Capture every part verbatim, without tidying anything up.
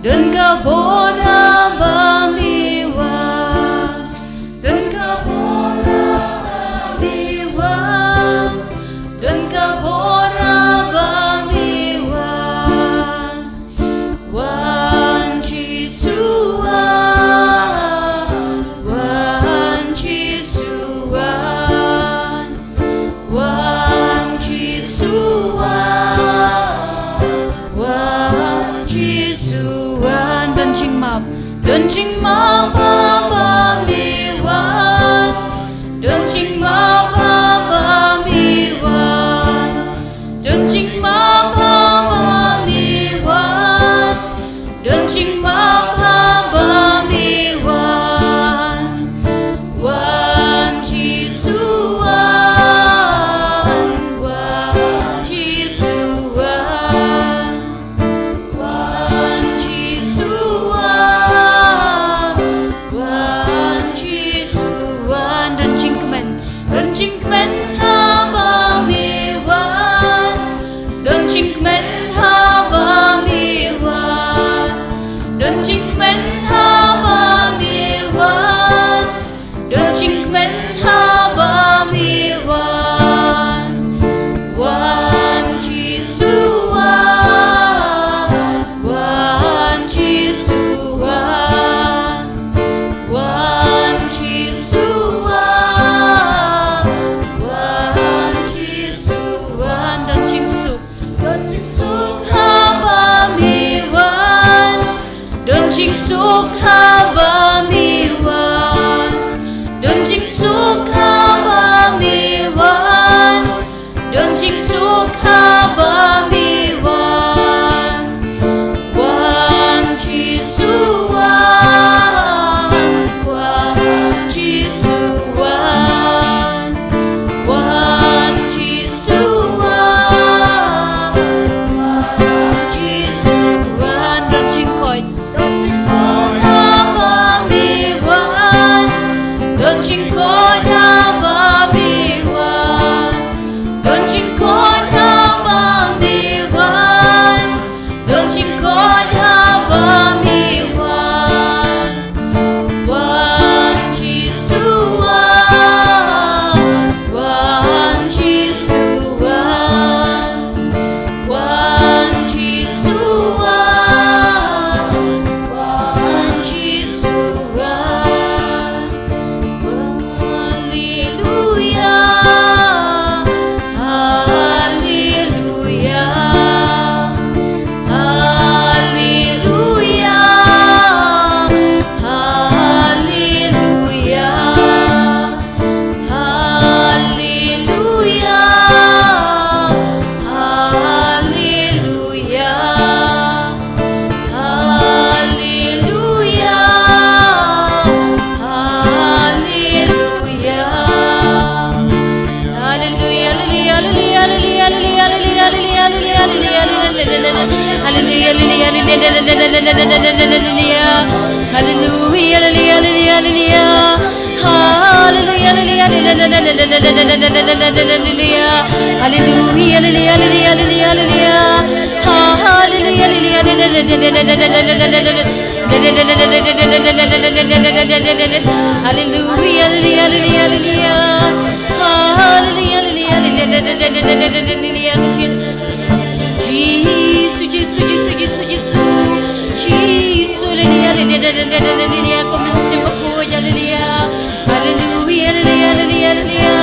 Don ka bor ha bym ïa wan. Don ka bor ha bym ïa wan. Don ka bor ha bym ïa wan. Wan Jisu wan. Wan Jisu wan. Wan Jisu wan, wan Jisu wan. Don jingmap, don jingmap ha bym ïa wan. Don jingmap ha bym ïa wan. Don jingmap ha bym ïa wan. Don jingmap ha bym ïa wan. Wan Jisu wan, wan Jisu wan. Wan Jisu wan, wan Jisu wan. Don jingkmen, don jingkmen ha bym ïa wan. Don jingkmen ha bym ïa wan. Don jingkmen ha bym ïa wan. Don jingkmen ha bym ïa wan. Wan Jisu wan. Wan Jisu wan. Wan Jisu wan, wan Jisu wan. Don jingsuk, don jingsuk ha bym ïa wan. Don jingsuk ha bym ïa wan. Don jingsuk ha bym ïa wan. Don jingsuk ha bym ïa wan. Wan Jisu wan, wan Jisu wan. Wan Jisu wan, wan Jisu wan. Don jingkoit, don jingkoit ha bym ïa wan. Don jingkoit ha bym ïa wan. Don jingkoit ha bym ïa wan. Don jingkoit ha bym ïa wan. Wan Jisu wan, wan Jisu wan. Wan Jisu wan, wan Jisu wan. Haleluya, haleluya, haleluya, haleluya. Haleluya, haleluya, haleluya, haleluya. Haleluya, haleluya, haleluya, haleluya. Haleluya, haleluya, haleluya, haleluya. Haleluya, haleluya, haleluya, haleluya. Haleluya, haleluya, haleluya, haleluya. Haleluya, haleluya, haleluya, haleluya, haleluya. Haleluya, haleluya, haleluya, haleluya. Haleluya, haleluya, haleluya, haleluya. Haleluya, haleluya, haleluya, haleluya. Jisu. Jisu, Jisu, Jisu, Jisu, Jisu. Jisu, haleluya, haleluya, haleluya, haleluya. Ko Mynsiem Bakhuid, haleluya. Haleluya, haleluya, haleluya, haleluya.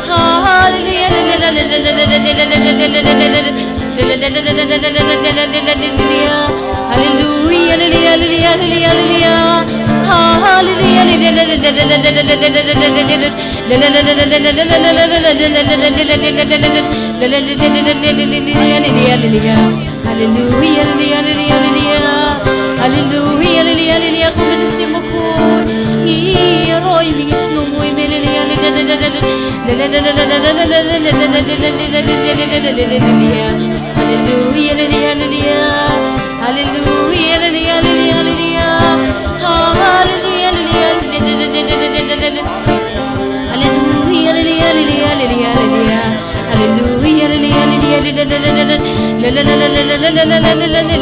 Haleluya, haleluya, haleluya, haleluya. Haleluya, haleluya, haleluya, haleluya. Haleluya, haleluya, haleluya, haleluya, haleluya. Haleluya, haleluya, haleluya, haleluya. Hallelujah, hallelujah, hallelujah, ko Mynsiem Bakhuid. Ngi ïaroh ïa me, ngi sngewnguh ïa me, hallelujah, hallelujah. Hallelujah, hallelujah, hallelujah. Hallelujah, hallelujah, hallelujah, hallelujah. Hallelujah, hallelujah, hallelujah. Hallelujah, hallelujah, hallelujah, hallelujah, hallelujah. Hallelujah, hallelujah, hallelujah, hallelujah.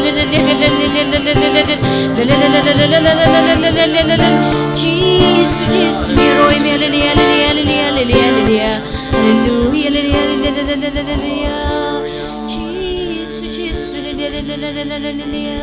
Jisu, Jisu, ngi ïaroh ïa me, hallelujah, hallelujah, hallelujah, hallelujah. Hallelujah, hallelujah, hallelujah, hallelujah. Jisu, Jisu, hallelujah, hallelujah, hallelujah.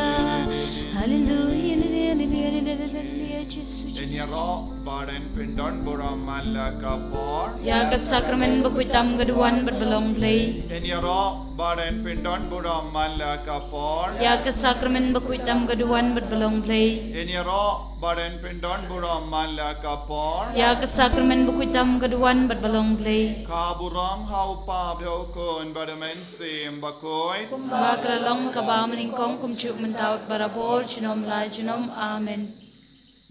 Hallelujah, hallelujah, hallelujah, hallelujah, Jisu, Jisu. Ngin ïaroh bad ngin pyndon burom man la ka por. Ïa ka Sakramen Bakhuid tam ka duwan bad ba long Blei. Ngin ïaroh bad ngin pyndon burom man la ka por. Ïa ka Sakramen Bakhuid tam ka duwan bad ba long Blei. Ngin ïaroh bad ngin pyndon burom man la ka por. Ïa ka Sakramen Bakhuid tam ka duwan bad ba long Blei. Ka burom ha u Kpa bad ha u Khun bad ha u Mynsiem Bakhuid. Kumba ka la long kaba mynnyngkong, kumjuh mynta, barabor, junom la junom. Amen.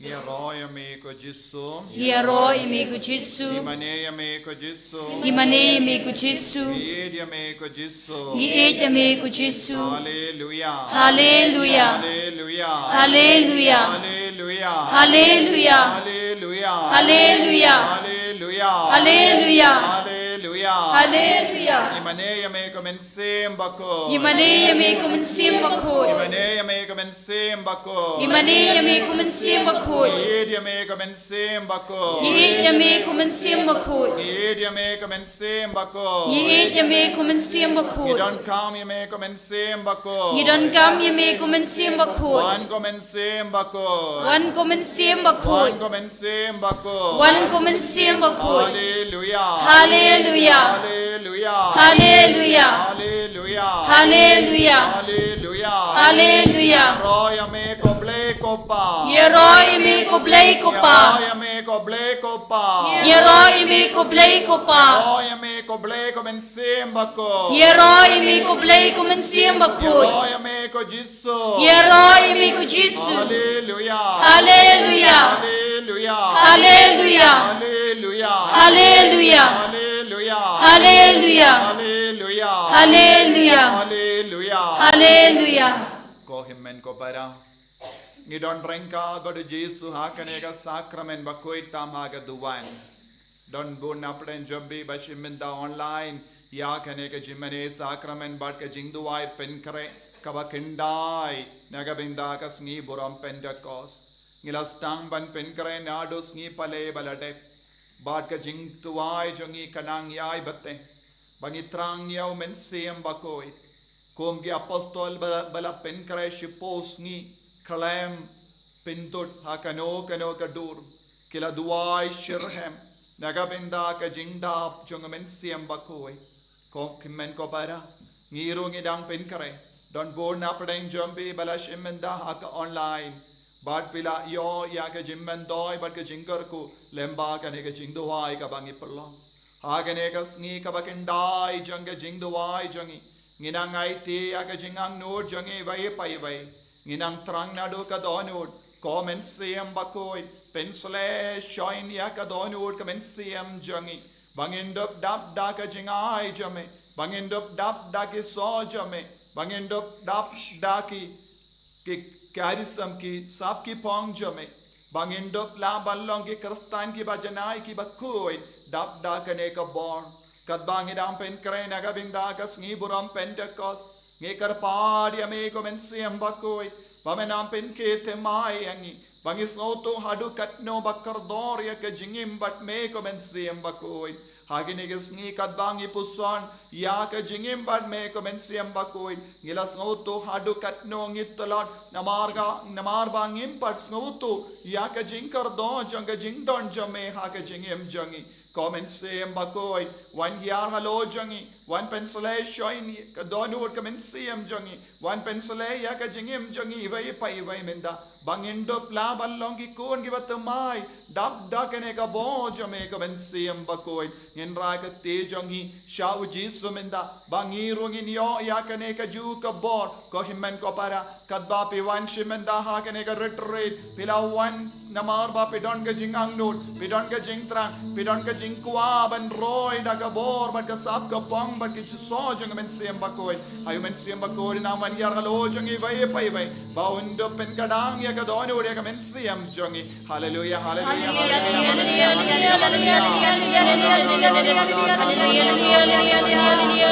Ngi ïaroh ïa me ko Jisu. Ngi ïaroh ïa me ko Jisu. Ngi mane ïa me ko Jisu. Ngi mane ïa me ko Jisu. Ngi ïeit ïa me ko Jisu. Ngi ïeit ïa me ko Jisu. Hallelujah. Hallelujah. Hallelujah. Hallelujah. Hallelujah. Hallelujah. Hallelujah. Hallelujah. Hallelujah. Hallelujah. Hallelujah. Hallelujah. Ngi mane ïa me ko Mynsiem Bakhuid. Ngi mane ïa me ko Mynsiem Bakhuid. Ngi mane ïa me ko Mynsiem Bakhuid. Ngi mane ïa me ko Mynsiem Bakhuid. Ngi ïeit ïa me ko Mynsiem Bakhuid. Ngi ïeit ïa me ko Mynsiem Bakhuid. Ngi ïeit ïa me ko Mynsiem Bakhuid. Ngi ïeit ïa me ko Mynsiem Bakhuid. Ngi donkam ïa me ko Mynsiem Bakhuid. Ngi donkam ïa me ko Mynsiem Bakhuid. Wan ko Mynsiem Bakhuid. Wan ko Mynsiem Bakhuid. Wan ko Mynsiem Bakhuid. Wan ko Mynsiem Bakhuid. Hallelujah. Hallelujah. Hallelujah. Hallelujah. Hallelujah. Hallelujah. Hallelujah. Hallelujah. Ïaroh ïa me ko Blei ko Pa. Ïaroh ïa me ko Blei ko Pa. Ïaroh ïa me ko Blei ko Pa. Ïaroh ïa me ko Blei ko Pa. Ïaroh ïa me ko Blei ko Mynsiem Bakhuid. Ïaroh ïa me ko Blei ko Mynsiem Bakhuid. Ïaroh ïa me ko Jisu. Ïaroh ïa me ko Jisu. Hallelujah. Hallelujah. Hallelujah. Hallelujah. Hallelujah. Hallelujah. Hallelujah. Hallelujah. Hallelujah. Hallelujah. Hallelujah. Hallelujah. Ko hynmen ko para, ngi don ryngkat bad u Jisu ha kane ka Sakramen Bakhuid tam ha ka duwan. Don bun na pdeng jong phi ba shim bynta online ïa kane ka jingmane Sakramen bad ka jingduwai pynkhreh kaba khyndai na ka bynta ka sngi burom Pentekost. Ngi la sdang ban pynkhreh naduh sngi Palei ba la dep, bad ka jingduwai jong ngi ka nang ïai bteng ba ngi thrang ïa u Mynsiem Bakhuid. Kum ki apostol ba la, ba la pynkhreh shiphew sngi khlem pynthut ha kano kano ka dur, ki la duwai shitrhem na ka bynta ka jingdap jong u Mynsiem Bakhuid. Ko hynmen ko para, ngi ruh ngi dang pynkhreh. Don bun na pdeng jong phi ba la shim bynta ha ka online, bad phi la ïoh ïa ka jingmyntoi bad ka jingkyrkhu lyngba kane ka jingduwai kaba ngi pynlong. Ha kane ka sngi kaba khyndai jong ka jingduwai jong ngi, ngi nang aiti ïa ka jingangnud jong ngi iwei pa iwei. Ngi nang thrang naduh ka dohnud. Ko Mynsiem Bakhuid, pynshlei shongshit ïa ka dohnud ka mynsiem jong ngi, ba ngin dup dap da ka jingai jong me, ba ngin dup dap da ki soh jong me, ba ngin dup dap da ki ki karisam, ki sap ki phong jong me, ba ngin dup lah ban long ki Khristan kiba janai kiba khuid dap da kane ka bor. Katba ngi dang pynkhreh na ka bynta ka sngi burom Pentekost, ngi kyrpad ïa me ko Mynsiem Bakhuid ba men nang pynkit thymmai ïa ngi, ba ngi sngewthuh haduh katno ba kordor ïa ka jingim bad me ko Mynsiem Bakhuid. Ha kine ki sngi katba ngi puson ïa ka jingim bad me ko Mynsiem Bakhuid, ngi la sngewthuh haduh katno ngi tlot namar ka, namar ba ngim pat sngewthuh ïa ka jingkordor jong ka jingdon jong me ha ka jingim jong ngi. Ko Mynsiem Bakhuid, wan hiar halor jong ngi, wan pynshlei shongshit ka dohnud ka mynsiem jong ngi, wan pynshlei ïa ka jingim jong ngi iwei pa iwei mynta. Ba ngin dup lah ban long ki khun kiba thymmai dap da kane ka bor jong me ko Mynsiem Bakhuid. Ngin rai ka kti jong ngi sha u Jisu mynta ba ngi ruh ngin ïoh ïa kane ka juh ka bor. Ko hynmen ko para, katba phi wan shim mynta ha kane ka retreat, phi la wan namar ba phi don ka jingangnud, phi don ka jingthrang, phi don ka jingkwah ban roi da ka bor bad ka sap ka pang bad ka jingsoh jong u Mynsiem Bakhuid. Ai u Mynsiem Bakhuid un ïarap halor jong ngi iwei pa iwei ba un dup pynkhdang ïa ka dohnud ïa ka mynsiem jong ngi. Haleluia, haleluia, haleluia, haleluia, haleluia, haleluia, haleluia, haleluia, haleluia, haleluia, haleluia, haleluia, haleluia.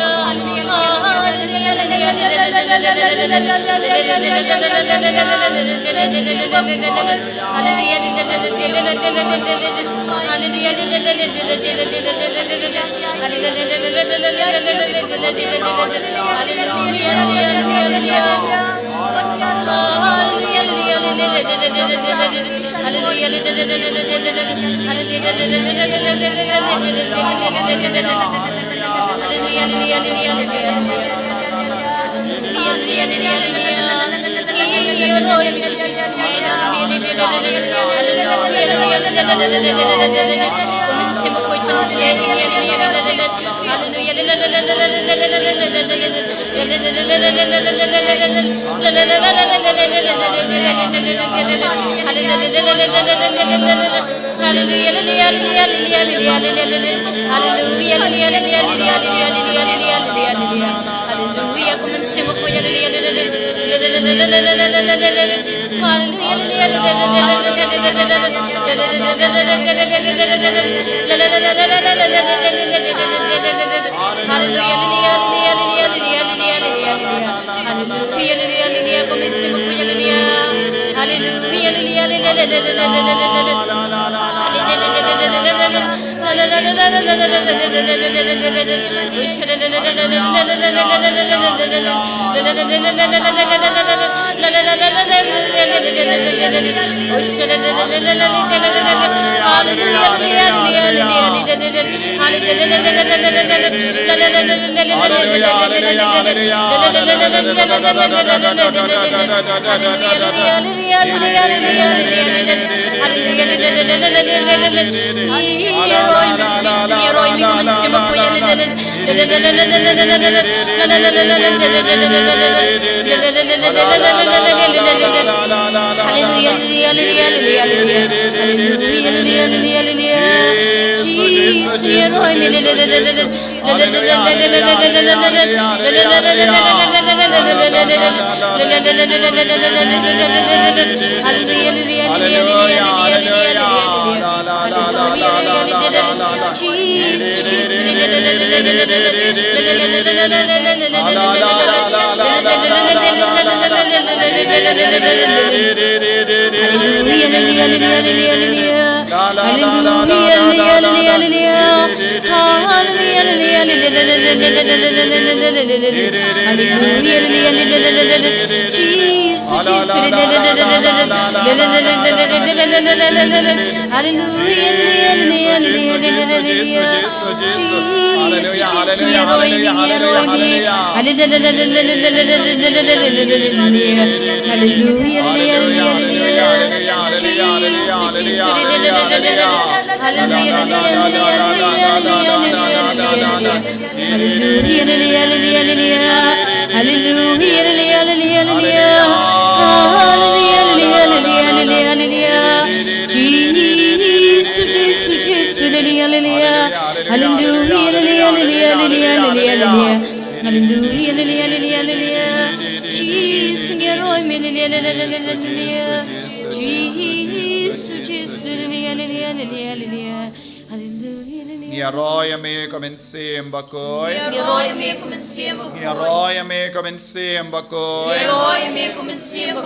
Ngi ïaroh ïa me ko Mynsiem Bakhuid. Ngi ïaroh ïa me ko Mynsiem Bakhuid. Ngi ïaroh ïa me ko Mynsiem Bakhuid.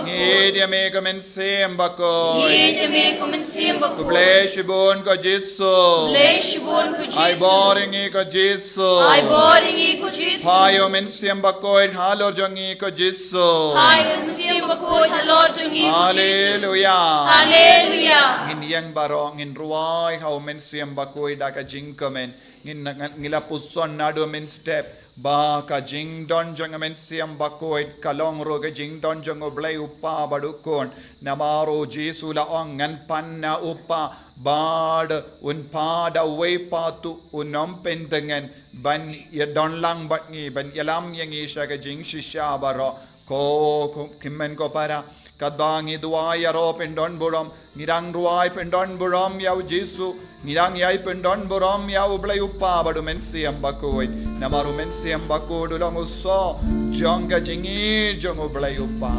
Ngi ïeit ïa me ko Mynsiem Bakhuid. Ngi ïeit ïa me ko Mynsiem Bakhuid. Khublei shibun ko Jisu. Khublei shibun ko Jisu. Ai bor ïa ngi ko Jisu. Ai bor ïa ngi ko Jisu. Phai ïa u Mynsiem Bakhuid halor jong ngi ko Jisu. Phai ïa u Mynsiem Bakhuid halor jong ngi ko Jisu. Haleluia. Haleluia. Ngin ïeng baroh, ngin rwai ha u Mynsiem Bakhuid da ka jingkmen. Ngin ngi la puson naduh mynstep ba ka jingdon jong U Mynsiem Bakhuid ka long ruh ka jingdon jong U Blei U Kpa bad U Khun. Namar U Jisu u la ong, ngan pan na U Kpa bad un pan da uwei pat u nongpyntngen ban ïadon lang bad ngi, ban ïalam ïa ngi sha ka jingshisha baroh. Ko, ko, kmen ko para, katba ngi duwai ïaroh pyndonburom, ngi dang duwai pyndonburom ïa U Jisu, ngi dang ïai pyndonburom ïa U Blei U Kpa bad U Mynsiem Bakhuid. Namar U Mynsiem Bakhuid u long u soh jong ka jingïeit jong U Blei U Kpa,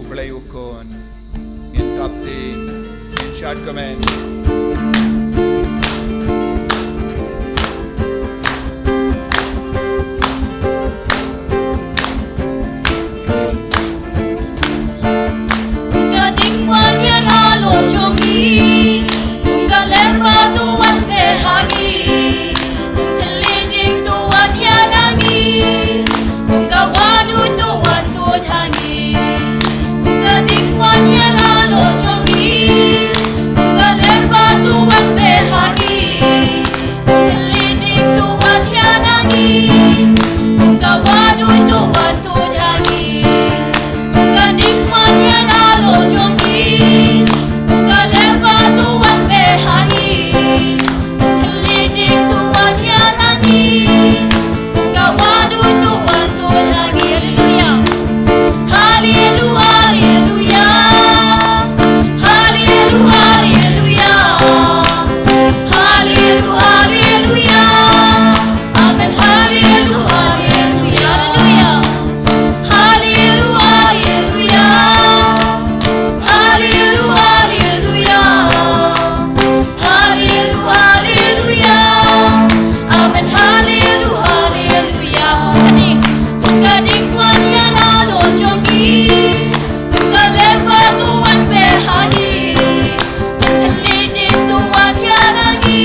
U Blei U Khun. Ngin thap kti, ngin shad kmen. Kum ka ding wan ïa la lok jong ngi, kum ka ler bad u wan pher ha ngi, kum thylliej ding to wan ïa la ngi, kum ka wahduid to wan to ha ngi. Kum ka ding wan ïa la lok jong ngi, kum ka ler bad u wan pher ha ngi, kum thylliej ding to wan ïa la ngi, kum ka wahduid to wan to ha ngi. Kum ka ding wan ïa la lok jong ngi, kum ka ler bad u wan pher ha ngi, kum thylliej ding to wan ïa la ngi, kum ka wahduid to wan to ha ngi. Haleluya. Haleluya, haleluya. Haleluya, haleluya. Haleluya, haleluya. Amen. Haleluya, haleluya. Haleluya. Haleluya, haleluya. Haleluya, haleluya. Haleluya, haleluya. Amen. Haleluya, haleluya. Kum ka ding, kum ka ding wan ïa la lok jong ngi, kum ka ler bad u wan pher ha ngi, kum thylliej ding to wan ïa la ngi,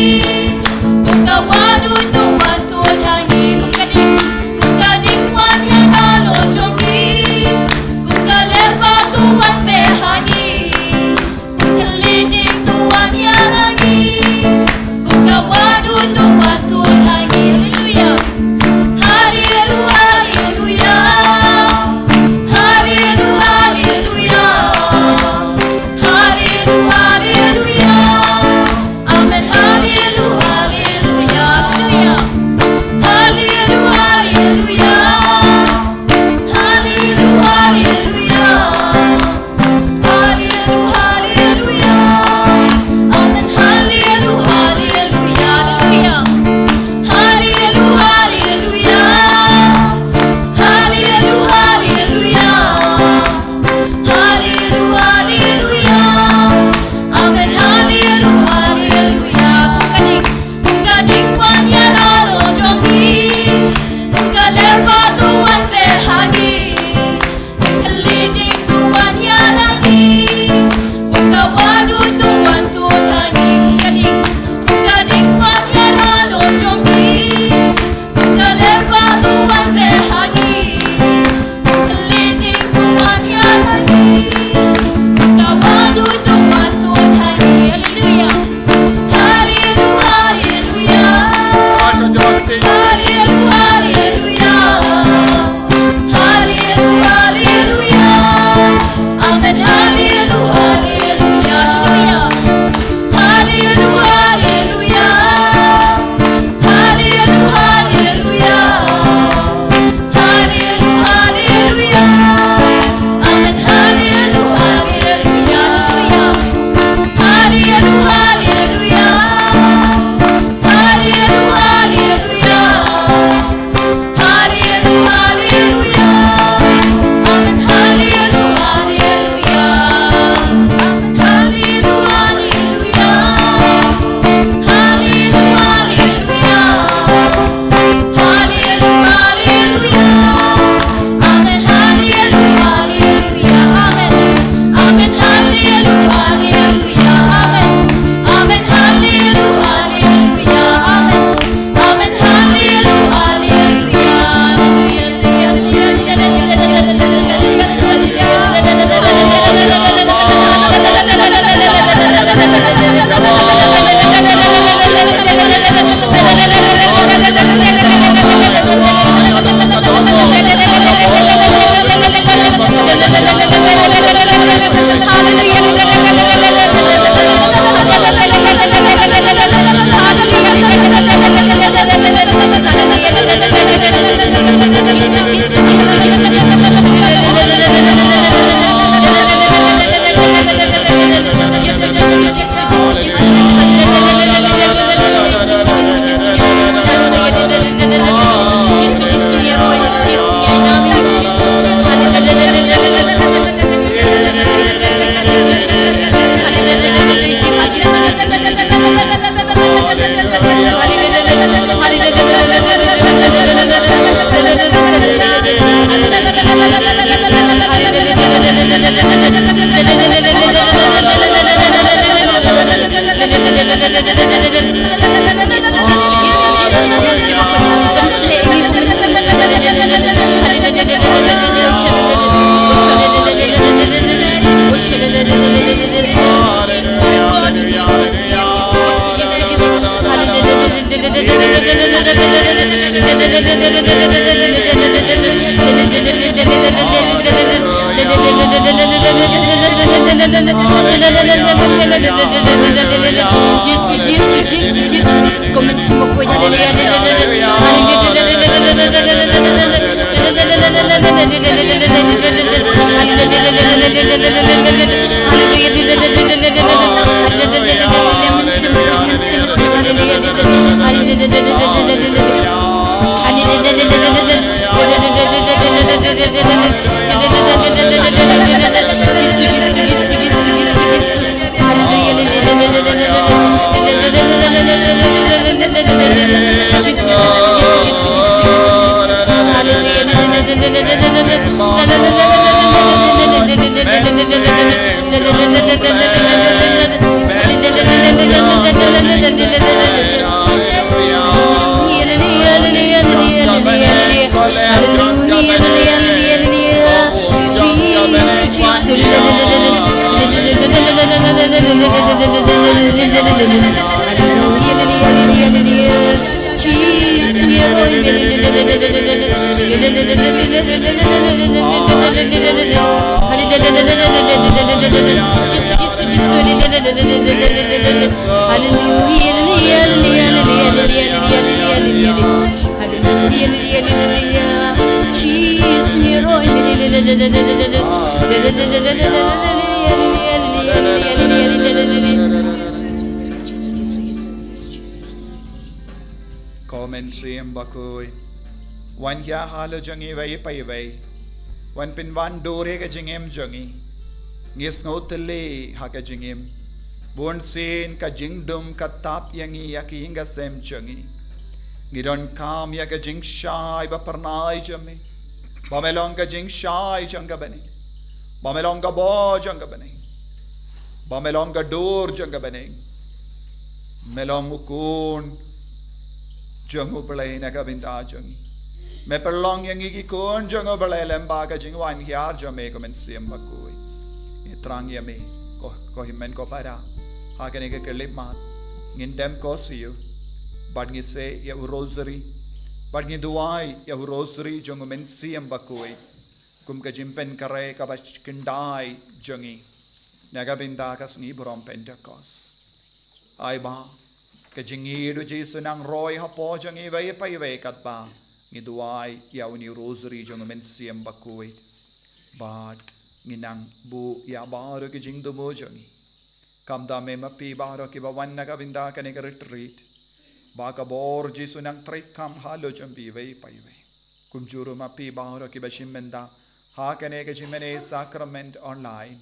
kum ka wahduid to wan to ha ngi. Kum ka ding, kum ka ding wan ïa la lok jong ngi, kum ka ler bad u wan pher ha ngi, kum thylliej ding to wan ïa la ngi, kum ka wahduid to wan to ha ngi. Haleluya. Haleluya, haleluya. Haleluya, haleluya. Haleluya, haleluya. Amen. Haleluya, haleluya. Haleluya, haleluya. Haleluya, haleluya. Haleluya, haleluya. Amen. Haleluya, haleluya. Haleluya. Haleluya, haleluya. Haleluya, haleluya. Haleluya, haleluya. Amen. Haleluya, haleluya. Kum ka ding, kum ka ding wan ïa la lok jong ngi, kum ka ler bad u wan pher ha ngi, kum thylliej ding to wan ïa la ngi, kum ka wahduid to wan to ha ngi. Kum ka ding, kum ka ding wan ïa la lok jong ngi, kum ka ler bad u wan pher ha ngi, kum thylliej ding to wan ïa la ngi, kum ka wahduid to wan to ha ngi. Haleluya. Haleluya, haleluya. Jisu, Jisu, Jisu, Jisu. Ko Mynsiem Bakhuid, haleluya. Jisu, Jisu, Jisu, Jisu, Jisu, Jisu. Ko Mynsiem Bakhuid, wan hiar halor jong ngi iwei pa iwei. Wan pynwandur ïa ka jingim jong ngi. Ngi sngewthuh lei ha ka jingim. Bun sien ka jingdum ka tap ïa ngi ïa ka ïing ka sem jong ngi. Ngi donkam ïa ka jingshai ba phyrnai jong me. Ba me long ka jingshai jong ka bneng. Ba me long ka bor jong ka bneng. Ba me long ka dur jong ka bneng. Me long u khun jong U Blei na ka bynta jong ngi. Me pynlong ïa ngi ki khun jong U Blei lem bad ka jingwan hiar jong me ko Mynsiem Bakhuid. Ngi thrang ïa me ko, ko hynmen ko para. Ha kane ka khyllipmat ngin dem ko siew bad ngi sei ïa u rosary bad ngi duwai ïa u rosary jong U Mynsiem Bakhuid kum ka jingpynkhreh kaba khyndai jong ngi na ka bynta ka sngi burom Pentekost. Ai ba ka jingïeit U Jisu nang roi hapoh jong ngi iwei pa iwei katba ngi duwai ïa une u rosary jong U Mynsiem Bakhuid. Bad ngi nang buh ïa baroh ki jingthmu jong ngi. Kumta me ma phi baroh kiba wan na ka bynta kane ka retreat, ba ka bor Jisu nang treikam halor jong phi iwei pa iwei. Kumjuh ruh ma phi baroh kiba shim bynta ha kane ka jingmane sakrament online,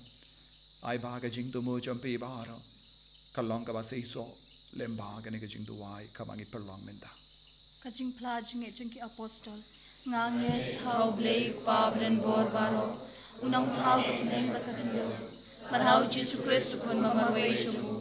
ai ba ka jingthmu jong phi baroh ka long kaba seisoh lem bad kane ka jingduwai kaba ngi pynlong mynta. Ka jingphla jingngeit jong ki apostol. Nga ngeit ha U Blei U Kpa badonbor baroh, u nongthaw ka bneng bad ka khyndew, bad ha U Jisu Khrist u khun ba marwei jong u,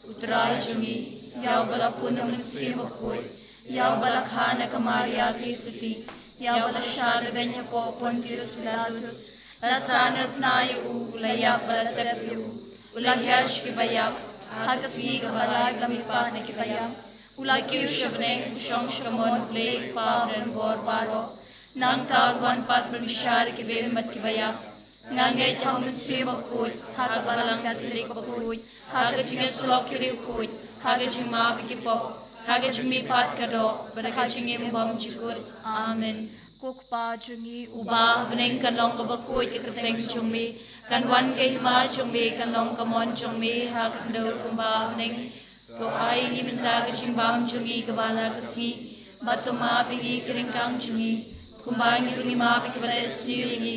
U Trai jong ngi, ïa uba la pun da U Mynsiem Bakhuid, ïa uba la kha na ka Maria Theisotti, ïa uba la shah da beiñ hapoh Pontius Pilatus, la sahnarphna ïa u, u la ïap bad la tep ïa u, u la hiar sha ki baïap, ha ka sngi kaba lai u la mihpat na ki baïap, u la kiew sha bneng, u shong sha ka mon U Blei U Kpa badonbor baroh. Nangta un wan pat ban bishar ïa ki bym bad ki baïap. Nga ngeit ha U Mynsiem Bakhuid, ha ka Balang Katholik bakhuid, ha ka jingïasyllok ki riewkhuid, ha ka jingmap ïa ki pop, ha ka jingmihpat ka doh, bad ha ka jingim bymjukut. Amen. Ko Kpa jong ngi uba ha bneng, kan long kaba khuid ka kyrteng jong me, kan wan ka hima jong me, kan long ka mon jong me ha ka khyndew kumba ha bneng. To ai ïa ngi mynta ka jingbam jong ngi kaba la ka sngi, bad to map ïa ngi ki ryngkang jong ngi, kumba ngi ruh ngi map ïa kiba leh sniew ïa ngi,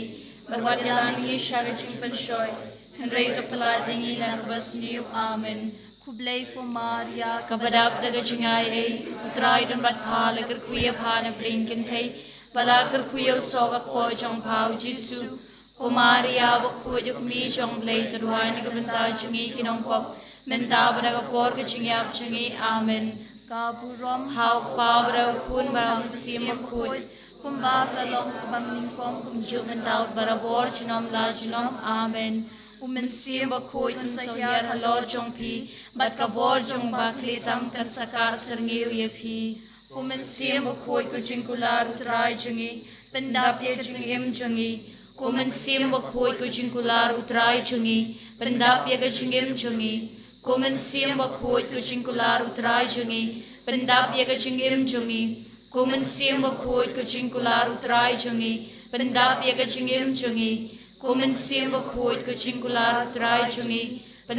bad wat ïalam ïa ngi sha ka jingpynshoi, hynrei to pynlait ïa ngi na kaba sniew. Amen. Ko Blei ko Maria, kaba dap da ka jingai ei, U Trai don bad pha, la kyrkhu ïa pha na bneng kynthei, bad la kyrkhu ïa u soh ka kpoh jong pha u Jisu. Ko Maria bakhuid, u kmie jong Blei, to duwai na ka bynta jong ngi ki nongpop, mynta bad ha ka por ka jingïap jong ngi. Amen. Ka burom ha U Kpa bad ha U Khun bad ha U Mynsiem Bakhuid, kumba ka la long kaba nyngkong kumjuh mynta bad barabor junom la junom. Amen. U Mynsiem Bakhuid un sa hiar halor jong phi, bad ka bor jong U Bakhuid tam kan sa kah syrngiew ïa phi. Ko Mynsiem Bakhuid, ko jingkular U Trai jong ngi, pyndap ïa ka jingim jong ngi. Ko Mynsiem Bakhuid, ko jingkular U Trai jong ngi, pyndap ïa ka jingim jong ngi. Ko Mynsiem Bakhuid, ko jingkular U Trai jong ngi, pyndap ïa ka jingim jong ngi. Ko Mynsiem Bakhuid, ko jingkular U Trai jong ngi, pyndap ïa ka jingim jong ngi. Ko Mynsiem Bakhuid, ko jingkular U Trai jong ngi,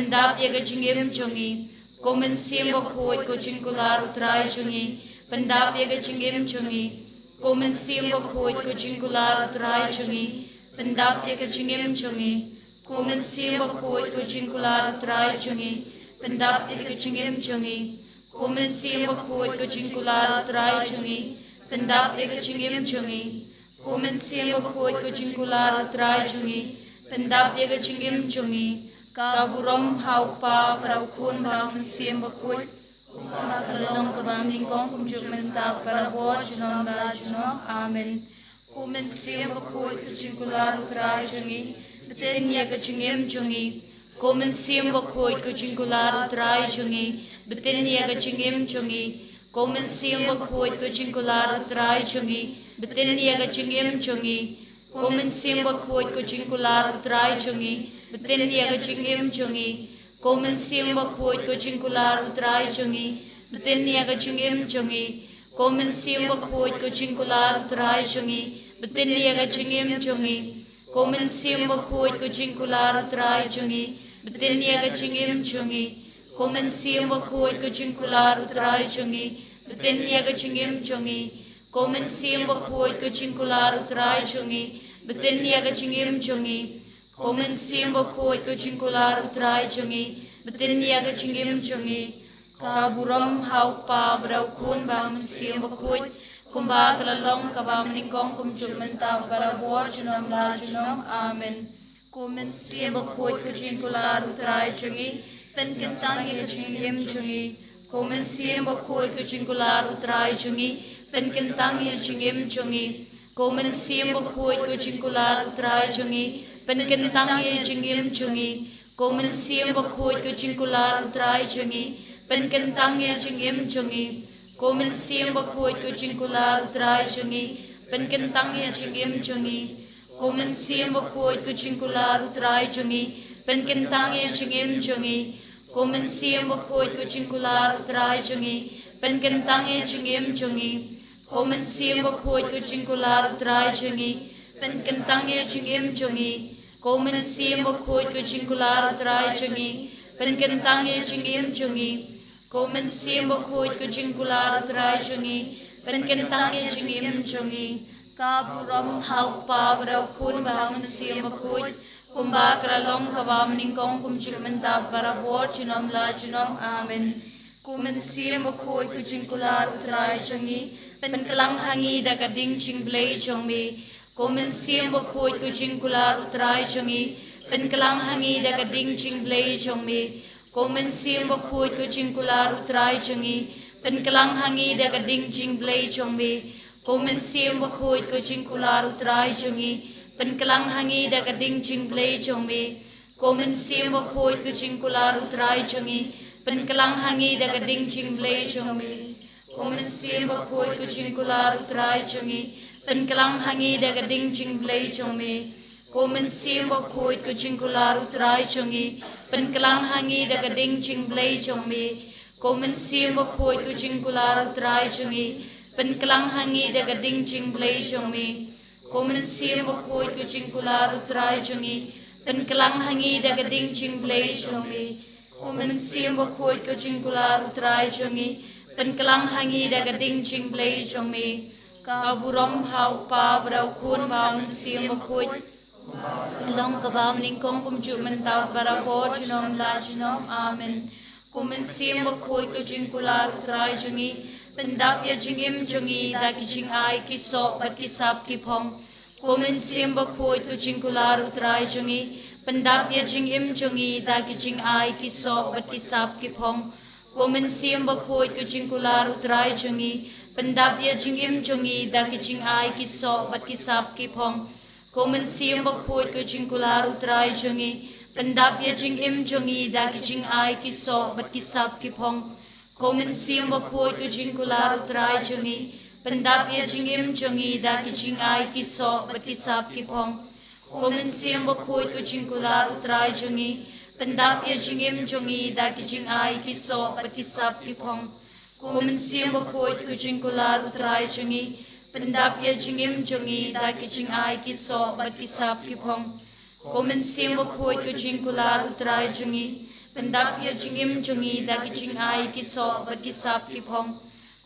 pyndap ïa ka jingim jong ngi. Ko Mynsiem Bakhuid, ko jingkular U Trai jong ngi, pyndap ïa ka jingim jong ngi. Ko Mynsiem Bakhuid, ko jingkular U Trai jong ngi, pyndap ïa ka jingim jong ngi. Ko Mynsiem Bakhuid, ko jingkular U Trai jong ngi, pyndap ïa ka jingim jong ngi. Ko Mynsiem Bakhuid, ko jingkular U Trai jong ngi, pyndap ïa ka jingim jong ngi. Ko Mynsiem Bakhuid, ko jingkular U Trai jong ngi, pyndap ïa ka jingim jong ngi. Ka burom ha U Kpa bad ha U Khun bad ha U Mynsiem Bakhuid, kumba ka la long kaba nyngkong kumjuh mynta barabor junom la junom. Amen. Ko Mynsiem Bakhuid, ko jingkular U Trai jong ngi, btin ïa ka jingim jong ngi. Ko Mynsiem Bakhuid, ko jingkular U Trai jong ngi, btin ïa ka jingim jong ngi. Ko Mynsiem Bakhuid, ko jingkular U Trai jong ngi, btin ïa ka jingim jong ngi. Ko Mynsiem Bakhuid, ko jingkular U Trai jong ngi, btin ïa ka jingim jong ngi. Ko Mynsiem Bakhuid, ko jingkular U Trai jong ngi, btin ïa ka jingim jong ngi. Ko Mynsiem Bakhuid, ko jingkular U Trai jong ngi, btin ïa ka jingim jong ngi. Ko Mynsiem Bakhuid, ko jingkular U Trai jong ngi, btin ïa ka jingim jong ngi. Ko Mynsiem Bakhuid, ko jingkular U Trai jong ngi, btin ïa ka jingim jong ngi. Ko Mynsiem Bakhuid, ko jingkular U Trai jong ngi, btin ïa ka jingim jong ngi. Ko Mynsiem Bakhuid, ko jingkular U Trai jong ngi, btin ïa ka jingim jong ngi. Ka burom ha U Kpa bad ha U Khun bad ha U Mynsiem Bakhuid, kumba ka la long kaba nyngkong kumjuh mynta barabor junom la junom. Amen. Ko Mynsiem Bakhuid, ko jingkular U Trai jong ngi, pynkyntang ïa ka jingim jong ngi. Ko Mynsiem Bakhuid, ko jingkular U Trai jong ngi, pynkyntang ïa ka jingim jong ngi. Ko Mynsiem Bakhuid, ko jingkular U Trai jong ngi, pynkyntang ïa ka jingim jong ngi. Ko Mynsiem Bakhuid, ko jingkular U Trai jong ngi, pynkyntang ïa ka jingim jong ngi. Ko Mynsiem Bakhuid, ko jingkular U Trai jong ngi, pynkyntang ïa ka jingim jong ngi. Ko Mynsiem Bakhuid, ko jingkular U Trai jong ngi, pynkyntang ïa ka jingim jong ngi. Ko Mynsiem Bakhuid, ko jingkular U Trai jong ngi, pynkyntang ïa ka jingim jong ngi. Ko Mynsiem Bakhuid, ko jingkular U Trai jong ngi, pynkyntang ïa ka jingim jong ngi. Ko Mynsiem Bakhuid, ko jingkular U Trai jong ngi, pynkyntang ïa ka jingim jong ngi. Ko Mynsiem Bakhuid, ko jingkular U Trai jong ngi, pynkyntang ïa ka jingim jong ngi. Ka burom ha U Kpa bad ha U Khun bad ha U Mynsiem Bakhuid, kumba ka la long kaba nyngkong kumjuh mynta barabor junom la junom. Amen. Ko Mynsiem Bakhuid, ko jingkular U Trai jong ngi, pynkhlaiñ ha ngi da ka ding jingblei jong me. Ko Mynsiem Bakhuid, ko jingkular U Trai jong ngi, pynkhlaiñ ha ngi da ka ding jingblei jong me. Ko Mynsiem Bakhuid, ko jingkular U Trai jong ngi, pynkhlaiñ ha ngi da ka ding jingblei jong me. Ko Mynsiem Bakhuid, ko jingkular U Trai jong ngi, pynkhlaiñ ha ngi da ka ding jingblei jong me. Ko Mynsiem Bakhuid, ko jingkular U Trai jong ngi, pynkhlaiñ ha ngi da ka ding jingblei jong me. Ko Mynsiem Bakhuid, ko jingkular U Trai jong ngi, pynkhlaiñ ha ngi da ka ding jingblei jong me. Ko Mynsiem Bakhuid, ko jingkular U Trai jong ngi, pynkhlaiñ ha ngi da ka ding jingblei jong me. Ko Mynsiem Bakhuid, ko jingkular U Trai jong ngi, pynkhlaiñ ha ngi da ka ding jingblei jong me. Ko Mynsiem Bakhuid, ko jingkular U Trai jong ngi, pynkhlaiñ ha ngi da ka ding jingblei jong me. Ko Mynsiem Bakhuid, ko jingkular U Trai jong ngi, pynkhlaiñ ha ngi da ka ding jingblei jong me. Ka burom ha U Kpa bad ha U Khun bad ha U Mynsiem Bakhuid, long kaba nyngkong kumjuh mynta barabor junom la junom. Amen. Ko Mynsiem Bakhuid, ko jingkular U Trai jong ngi, pyndap ïa jingim jong ngi da ki jingai ki soh bad ki sap ki phong. Ko Mynsiem Bakhuid, ko jingkular U Trai jong ngi, pyndap ïa jingim jong ngi da ki jingai ki soh bad ki sap ki phong. Ko Mynsiem Bakhuid, ko jingkular U Trai jong ngi, pyndap ïa jingim jong ngi da ki jingai ki soh bad ki sap ki phong. Ko Mynsiem Bakhuid, ko jingkular U Trai jong ngi, pyndap ïa jingim jong ngi da ki jingai ki soh bad ki sap ki phong. Ko Mynsiem Bakhuid, ko jingkular U Trai jong ngi, pyndap ïa jingim jong ngi da ki jingai ki soh bad ki sap ki phong. Ko Mynsiem Bakhuid, ko jingkular U Trai jong ngi, pyndap ïa jingim jong ngi da ki jingai ki soh bad ki sap ki phong. Ko Mynsiem Bakhuid, ko jingkular U Trai jong ngi, pyndap ïa jingim jong ngi da ki jingai ki soh bad ki sap ki phong. Ko Mynsiem Bakhuid, ko jingkular U Trai jong ngi, pyndap ïa jingim jong ngi da ki jingai ki soh bad ki sap ki phong.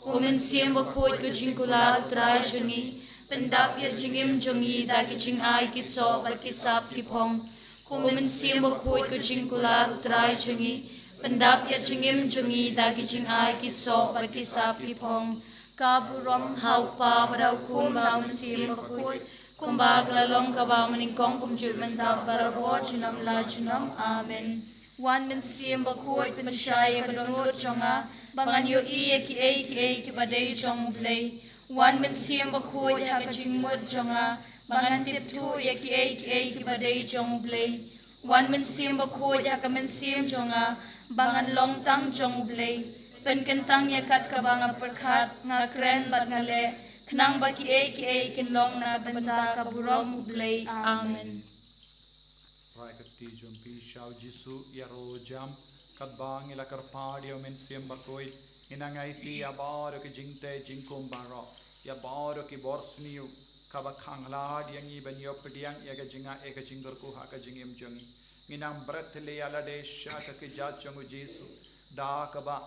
Ko Mynsiem Bakhuid, ko jingkular U Trai jong ngi, pyndap ïa jingim jong ngi da ki jingai ki soh bad ki sap ki phong. Ko Mynsiem Bakhuid, ko jingkular U Trai jong ngi, pyndap ïa jingim jong ngi da ki jingai ki soh bad ki sap ki phong. Ka burom ha U Kpa bad ha U Khun bad ha U Mynsiem Bakhuid, kumba ka la long kaba mynnyngkong, kumjuh mynta, barabor, junom la junom. Amen. Wan Mynsiem Bakhuid, pynshai ïa ka dohnud jong nga ba ngan ïohi ïa kiei kiei kiba dei jong U Blei. Wan Mynsiem Bakhuid, ha ka jingmut jong nga ba ngan tip thuh ïa kiei kiei kiba dei jong U Blei. Wan Mynsiem Bakhuid, ha ka mynsiem jong nga ba ngan long tang jong U Blei. Pynkyntang ïa kat kaba nga pyrkhat, nga kren bad nga leh, khnang ba kiei kiei kin long na ka bynta ka burom U Blei. Amen. Rai kti jong phi sha U Jisu ïa ro jam. Katba ngi la kyrpad ïa U Mynsiem Bakhuid, ngin nang aiti ïa baroh ki jingtei jingkhum baroh, ïa baroh ki bor sniew kaba khanglad ïa ngi ban ïoh pdiang ïa ka jingngeit, ïa ka jingkyrkhu ha ka jingim jong ngi. Ngin nang bret ïa lade sha ka kjat jong U Jisu, da kaba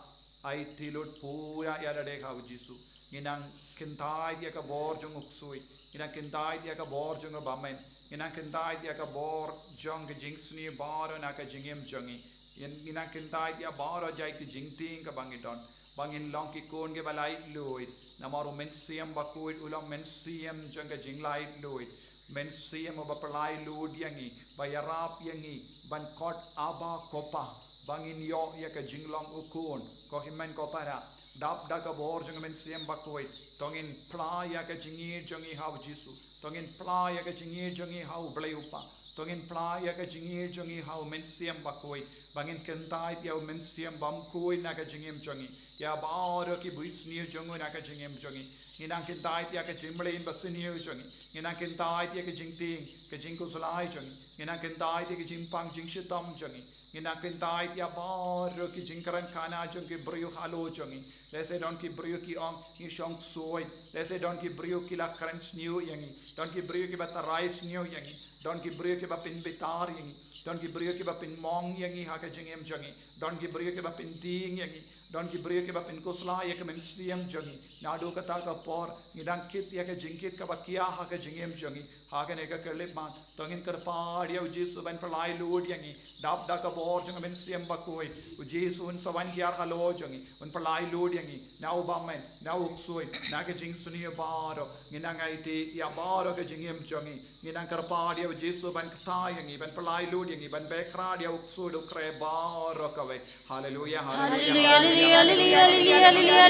aiti lut pura ïa lade ha U Jisu. Ngin nang kyntait ïa ka bor jong U Ksuid. Ngin nang kyntait ïa ka bor jong U Bymman. Ngin nang kyntait ïa ka bor jong ka jingsniew baroh na ka jingim jong ngi. Ngin, ngin nang kyntait ïa baroh jait ka jingtieng kaba ngi don, ba ngin long ki khun kiba laitluid. Namar U Mynsiem Bakhuid u long Mynsiem jong ka jinglaitluid. Mynsiem uba pyllailuid ïa ngi, ba ïarap ïa ngi ban khot Abba, Ko Pa, ba ngin ïoh ïa ka jinglong u khun, ko hynmen ko para. Dap da ka bor jong U Mynsiem Bakhuid, to ngin plie ïa ka jingïeit jong ngi ha U Jisu, to ngin plie ïa ka jingïeit jong ngi ha U Blei U Kpa, to ngin plie ïa ka jingïeit jong ngi ha U Mynsiem Bakhuid, ba ngin kyntait ïa U Mynsiem Bakhuid na ka jingim jong ngi, ïa baroh ki bor sniew jong U na ka jingim jong ngi. Ngin nang kyntait ïa ka jingmlien basniew jong ngi. Ngin nang kyntait ïa ka jingtieng, ka jingkhuslai jong ngi. Ngin nang kyntait ïa ka jingpang jingshitom jong ngi. Ngin nang kyntait ïa baroh ki jingkren khana jong ki briew halor jong ngi. Lehse don ki briew ki ong ngi shong ksuid. Lehse don ki briew ki la kren sniew ïa ngi. Don ki briew kiba tharai sniew ïa ngi. Don ki briew kiba pynbitar ïa ngi. Don ki briew kiba pynmong ïa ngi ha ka jingim jong ngi. Don ki briew kiba pyntieng ïa ngi. Don ki briew kiba pynkhuslai ïa ka mynsiem jong ngi. Naduh kata ka por ngi dang kit ïa ka jingkit kaba khia ha ka jingim jong ngi. Ha kane ka khyllipmat, to ngin kyrpad ïa U Jisu ban pyllailuid ïa ngi. Dap da ka bor jong U Mynsiem Bakhuid, U Jisu un sa wan hiar halor jong ngi, un pyllailuid ïa ngi na U Bymman, na U Ksuid, na ka jingsniew baroh. Ngin nang aiti ïa baroh ka jingim jong ngi. Ngin nang kyrpad ïa U Jisu ban kta ïa ngi, ban pyllailuid ïa ngi, ban beh krad ïa U Ksuid U Khreh baroh kawei. Haleluya, haleluya, haleluya, haleluya.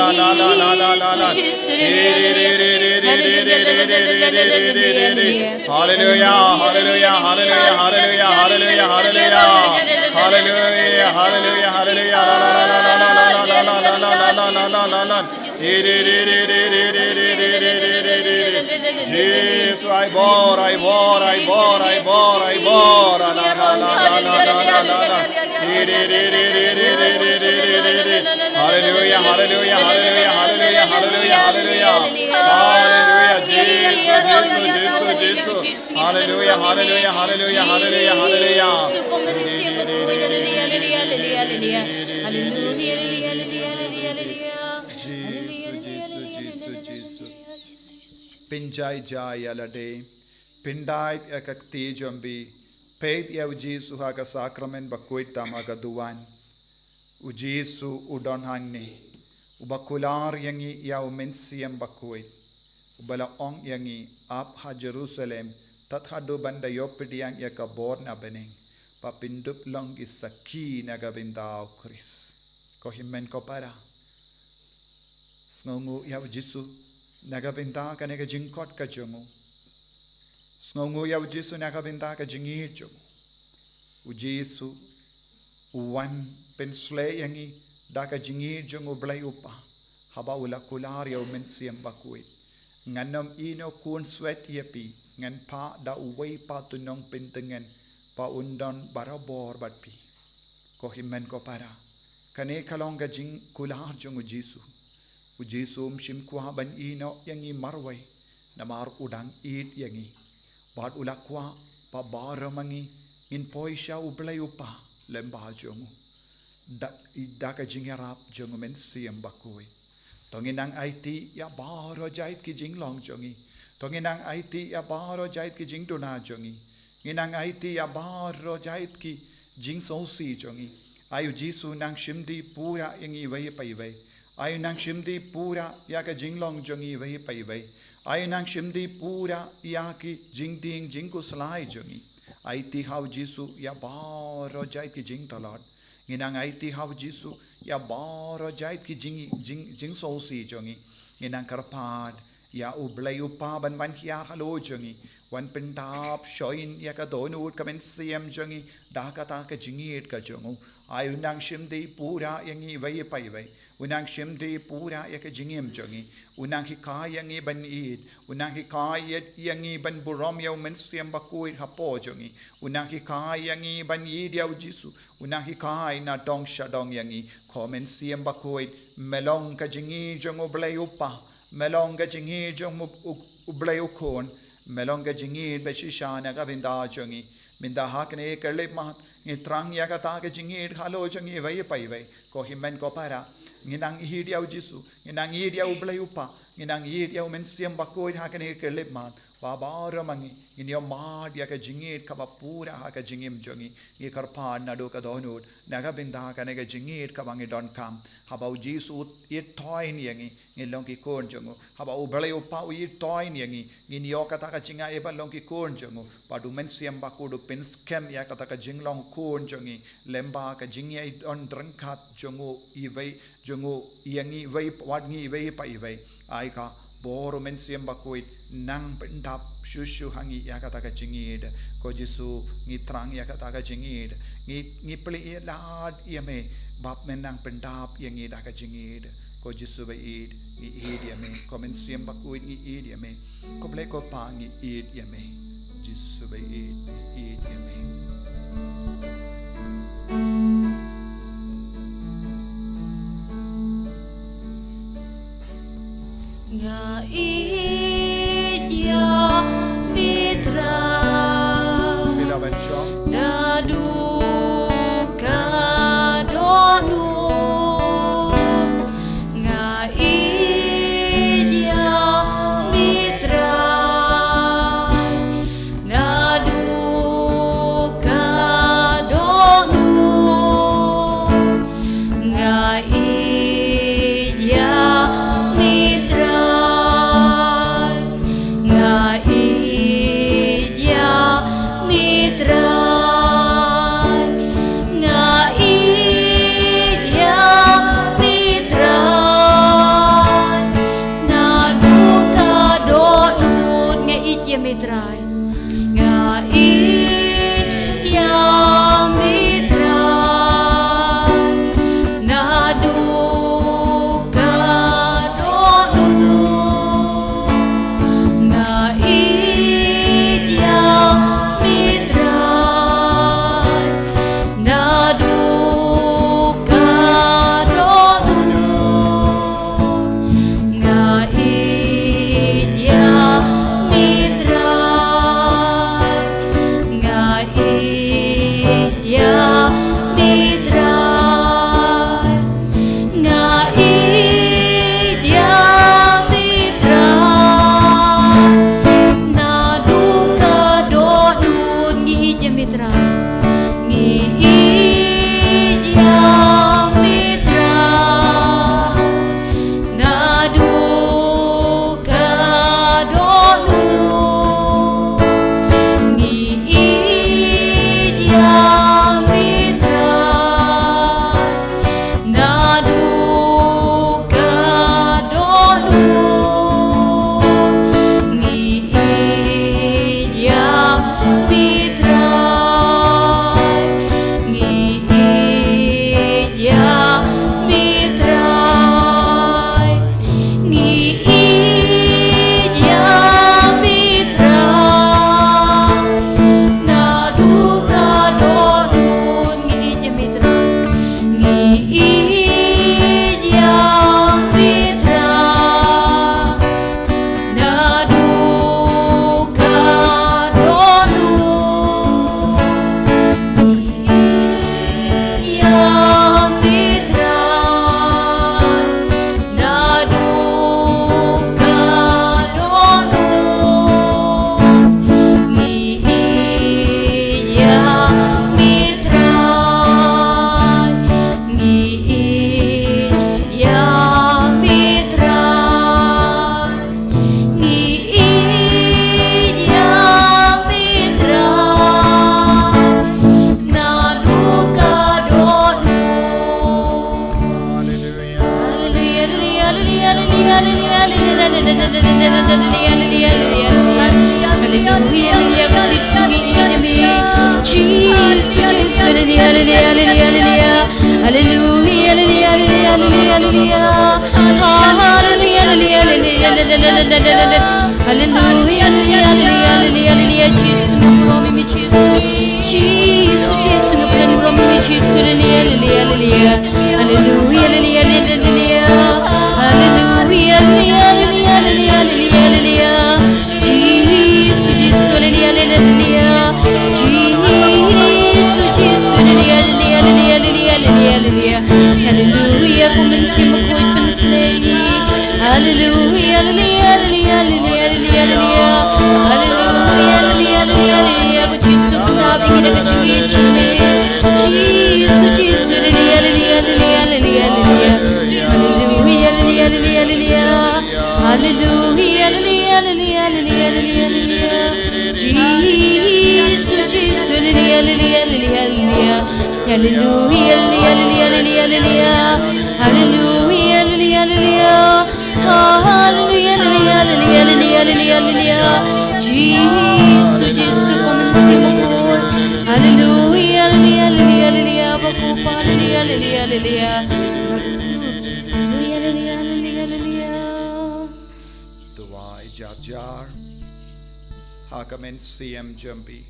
Hallelujah, hallelujah, hallelujah, hallelujah, hallelujah, hallelujah, hallelujah, hallelujah. Hallelujah, hallelujah, hallelujah, hallelujah. La, la, la, la, la, la, la, la, la, la, la, la, la, la, la, la, la. Jesu, ai bor, ai bor, ai bor, ai bor, ai bor. La, la, la, la, la, la, la, la, la. Hallelujah, hallelujah, hallelujah, hallelujah, hallelujah, hallelujah. Hallelujah, Jesu, Jesu, Jesu, Jesu. Hallelujah, hallelujah, hallelujah, hallelujah, hallelujah. Jesu, Jesu, Jesu, Jesu. Pynjai jai ïa lade. Pyndait ïa ka kti jong phi. Peit ïa u Jisu ha ka sakramen bakhuid tam ha ka duwan. U Jisu u don hangne. Uba kular ïa ngi ïa u Mynsiem Bakhuid. Uba la ong ïa ngi, ap ha Jerusalem, tad haduh ban da ïoh pdiang ïa ka bor na bneng. Ba phin dup long ki sakhi na ka bynta u Khrist. Ko hynmen ko para. Sngewnguh ïa u Jisu na ka bynta kane ka jingkhot ka jong u. Sngewnguh ïa u Jisu na ka bynta ka jingïeit jong u. U Jisu u wan pynshlei ïa ngi da ka jingïeit jong u Blei u Kpa. Haba u la kular ïa u Mynsiem Bakhuid. Ngan ym ïehnoh khun swet ïa phi, ngan phah da uwei pat u nongpyntngen, ba un don barabor bad phi. Ko hynmen ko para. Kane ka long ka jingkular jong u Jisu. U Jisu um shym kwah ban ïehnoh ïa ngi marwei. Namar u dang ïeit ïa ngi. Bad u la kwah ba baroh ma ngi ngin poi sha u Blei u Kpa lem bad jong u. Da, da ka jingïarap jong u Mynsiem Bakhuid. To ngin nang aiti ïa baroh jait ki jinglong jong ngi. To ngin nang aiti ïa baroh jait ki jingduna jong ngi. Ngin nang aiti ïa baroh jait ki jingsngewsih jong ngi. Ai u Jisu nang shim dih pura ïa ngi iwei pa iwei. Ai u nang shim dih pura ïa ka jinglong jong ngi iwei pa iwei. Ai u nang shim dih pura ïa ki jingding jingkhuslai jong ngi. Aiti ha u Jisu ïa baroh jait ki jingtlot. Ngi nang aiti ha u Jisu ïa baroh jait ki jing, jing, jingsngewsih jong ngi. Ngi nang kyrpad ïa u Blei u Kpa ban wan hiar halor jong ngi, wan pyndap shongkun ïa ka dohnud ka mynsiem jong ngi da kata ka jingïeit ka jong u. Ai u nang shim dei pura ïa ngi iwei pa iwei. U nang shim dei pura ïa ka jingim jong ngi. U nang hikai ïa ngi ban ïeit. U nang hikai ïa, ïa ngi ban burom ïa u Mynsiem Bakhuid hapoh jong ngi. U nang hikai ïa ngi ban ïeit ïa u Jisu. U nang hikai na dong sha dong ïa ngi. Ko Mynsiem Bakhuid, me long ka jingïeit jong u Blei u Kpa. Me long ka jingïeit jong u, u, u Blei u Khun. Me long ka jingïeit ba shisha na ka bynta jong ngi. Mynta ha kane ka khyllipmat ngi thrang ïa kata ka jingïeit halor jong ngi iwei pa iwei. Ko hynmen ko para, ngi nang ïeit ïa u Jisu, ngi nang ïeit ïa u Blei u Kpa, ngi nang ïeit ïa u Mynsiem Bakhuid ha kane ka khyllipmat. Ba baroh ma ngi ngin ïohmad ïa ka jingïeit kaba pura ha ka jingim jong ngi. Ngi kyrpad naduh ka dohnud na ka bynta kane ka jingïeit kaba ngi donkam. Haba u Jisu u ïeit toiñ ïa ngi, ngin long ki khun jong u. Haba u Blei u Kpa u ïeit toiñ ïa ngi, ngin ïoh kata ka jingaiei ban long ki khun jong u. Bad u Mynsiem Bakhuid u pynskhem ïa kata ka jinglong khun jong ngi lem bad ka jingïadon ryngkat jong u iwei, jong u ïa ngi iwei, wat ngi iwei pa iwei. Ai ka bor u Mynsiem Bakhuid nang pyndap shuh shuh ha ngi ïa kata ka jingïeit. Ko Jisu, ngi thrang ïa kata ka jingïeit. Ngi, ngi plie lad ïa me, bad me nang pyndap ïa ngi da ka jingïeit. Ko Jisu ba ïeit, ngi ïeit ïa me. Ko Mynsiem Bakhuid, ngi ïeit ïa me. Ko Blei ko Kpa, ngi ïeit ïa me. Jisu ba ïeit, ngi ïeit ïa me. Nga ïeit ïa me Trai. Phi lah ban shong. Naduh ka dohnud. Nga ïeit ïa me Trai. Naduh ka dohnud. Nga ïeit ïa me Trai. Nga ïeit ïa me Trai. Nga ïeit ïa me Trai. Naduh ka dohnud nga ïeit ïa me Trai. Nga ïeit ïa me Trai. Naduh ka dohnud. Nga ïeit ïa me Trai. Naduh ka dohnud. Nga ïeit ïa me Trai. Jisu, Jisu, hallelujah, hallelujah, hallelujah, hallelujah. Hallelujah, hallelujah, hallelujah, hallelujah. Hallelujah, hallelujah, hallelujah, hallelujah. Jisu, nga burom ïa me, Jisu. Jisu, Jisu, nga burom ïa me, Jisu. Hallelujah, hallelujah, hallelujah. Hallelujah, hallelujah, hallelujah, hallelujah, hallelujah, hallelujah, hallelujah. Jisu, Jisu, hallelujah, hallelujah. Jisu, Jisu, hallelujah, hallelujah, hallelujah, hallelujah, hallelujah. Hallelujah, ko Mynsiem Bakhuid, pynsleh ïa ngi. Hallelujah, hallelujah, hallelujah, hallelujah, hallelujah. Hallelujah, hallelujah, hallelujah, hallelujah. Ko Jisu, pynhap ïa ngi da ka jingïeit jong me. Jisu, Jisu, hallelujah, hallelujah, hallelujah, hallelujah. Hallelujah, hallelujah, hallelujah, hallelujah. Hallelujah, hallelujah, hallelujah, hallelujah, hallelujah. Jisu, Jisu, hallelujah, hallelujah, hallelujah, hallelujah. Hallelujah, hallelujah, hallelujah, hallelujah. Hallelujah, hallelujah, hallelujah, hallelujah. Hallelujah, hallelujah, hallelujah, hallelujah, hallelujah, hallelujah. Jisu, Jisu, ko Mynsiem Bakhuid. Hallelujah, hallelujah, hallelujah, hallelujah. Bad ko Pa, hallelujah, hallelujah, hallelujah. Hallelujah, hallelujah, hallelujah, hallelujah. Duwai jar jar ha ka mynsiem jong phi.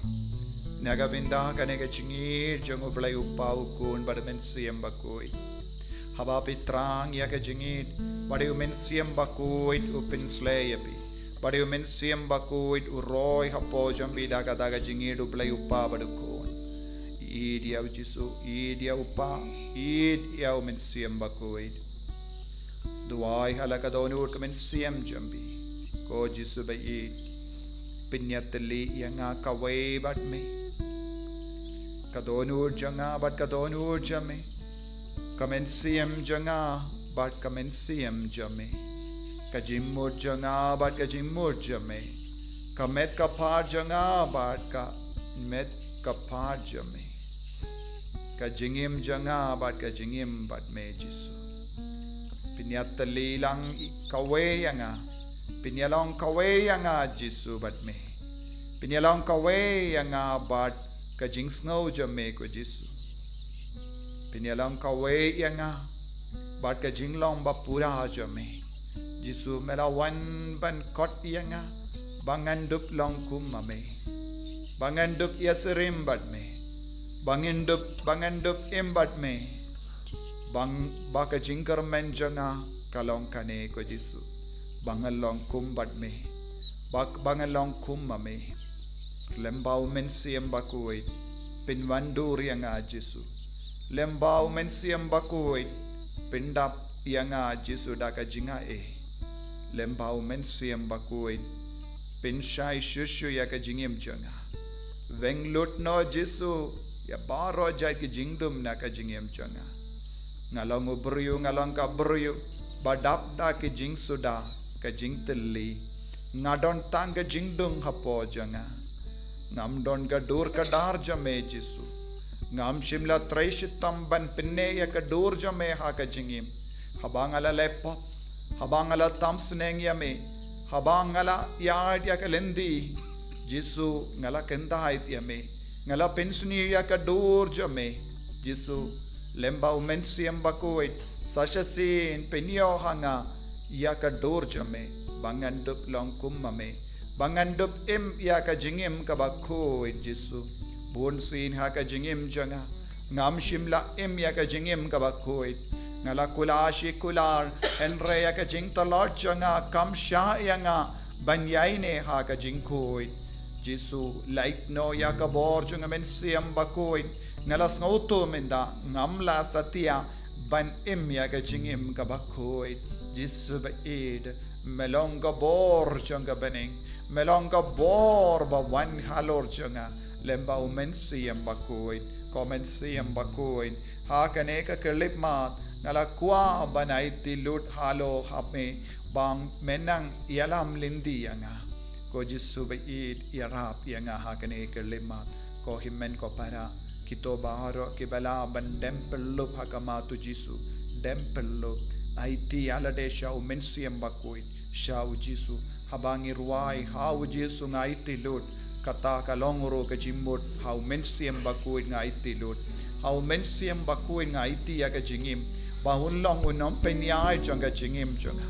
Na ka bynta kane ka jingïeit jong U Blei U Kpa, U Khun bad U Mynsiem Bakhuid. Haba phi thrang ïa ka jingïeit, bad U Mynsiem Bakhuid u pynsleh ïa phi. Bad U Mynsiem Bakhuid u roi hapoh jong phi da kata ka jingïeit U Blei U Kpa bad U Khun. Ïeit ïa U Jisu, ïeit ïa U Kpa, ïeit ïa U Mynsiem Bakhuid. Duwai ha la ka dohnud ka mynsiem jong phi. Ko Jisu ba ïeit, pynïatylli ïa nga kawei bad me. Ka dohnud jong nga bad ka dohnud jong me. Ka mynsiem jong nga bad ka mynsiem jong me. Ka jingmut jong nga bad ka jingmut jong me. Ka met ka phad jong nga bad ka met ka phad jong me. Ka jingim jong nga bad ka jingim bad me, Jisu. Pynïatylli lang kawei ïa nga. Pynïalong kawei ïa nga, Jisu, bad me. Pynïalong kawei ïa nga bad ka jingsngew jong me, ko Jisu. Pynïalong kawei ïa nga bad ka jinglong ba pura jong me. Jisu, me la wan ban khot ïa nga ba ngan dup long kum ma me. Ba ngan dup ïasyriem bad me. Ba ngan dup, ba ngan dup im bad me. Ba, ba ka jingkyrmen jong nga ka long kane, ko Jisu. Ba ngan long kum bad me. Ba, ba ngan long kum ma me. Lem ba U Mynsiem Bakhuid pynwandur ïa nga, Jisu. Lem ba U Mynsiem Bakhuid pyndap ïa nga, Jisu, da ka jingaiei. Lem ba U Mynsiem Bakhuid pynshai shuh shuh ïa ka jingim jong nga. Weng lut noh, Jisu, ïa baroh jait ki jingdum na ka jingim jong nga. Nga long u briew, nga long ka briew ba dap da ki jingsuda, ka jingtylli. Nga don tang ka jingdung hapoh jong nga. Ngam don ka dur ka dar jong me, Jisu. Ngam shym la trei shitom ban pynneh ïa ka dur jong me ha ka jingim. Haba nga la leh pop, haba nga la tam sneng ïa me, haba nga la ïaid ïa ka lynti, Jisu, nga la kyntait ïa me. Nga la pynsniew ïa ka dur jong me, Jisu. Lem ba U Mynsiem Bakhuid sa shisien pynïoh ha nga ïa ka dur jong me, ba ngan dup long kum ma me. Ba ngan dup im ïa ka jingim kaba khuid, Jisu. Bun sien ha ka jingim jong nga, ngam shym la im ïa ka jingim kaba khuid. Nga la kular shi kular, hynrei ïa ka jingtlot jong nga kam shah ïa nga ban ïaineh ha ka jingkhuid. Jisu, lait noh ïa ka bor jong U Mynsiem Bakhuid. Nga la sngewthuh mynta ngam lah satia ban im ïa ka jingim kaba khuid. Jisu ba ïeit, me long ka bor jong ka bneng. Me long ka bor ba wan halor jong nga. Lem ba U Mynsiem Bakhuid, ko Mynsiem Bakhuid, ha kane ka khyllipmat nga la kwah ban aiti lut halor ha me, ba men nang ïalam lynti ïa nga. Ko Jisu ba ïeit, ïarap ïa nga ha kane ka khyllipmat. Ko hynmen ko para, kito baroh kiba lah ban dem pyllup ha khmat U Jisu, dem pyllup. Aiti ïa lade sha U Mynsiem Bakhuid, sha U Jisu. Haba ngi rwai ha U Jisu, nga aiti lut Kata ka long ruh ka jingmut, ha U Mynsiem Bakhuid nga aiti lut. Ha U Mynsiem Bakhuid nga aiti ïa ka jingim. Ba un long u nongpynïaid jong ka jingim jong nga.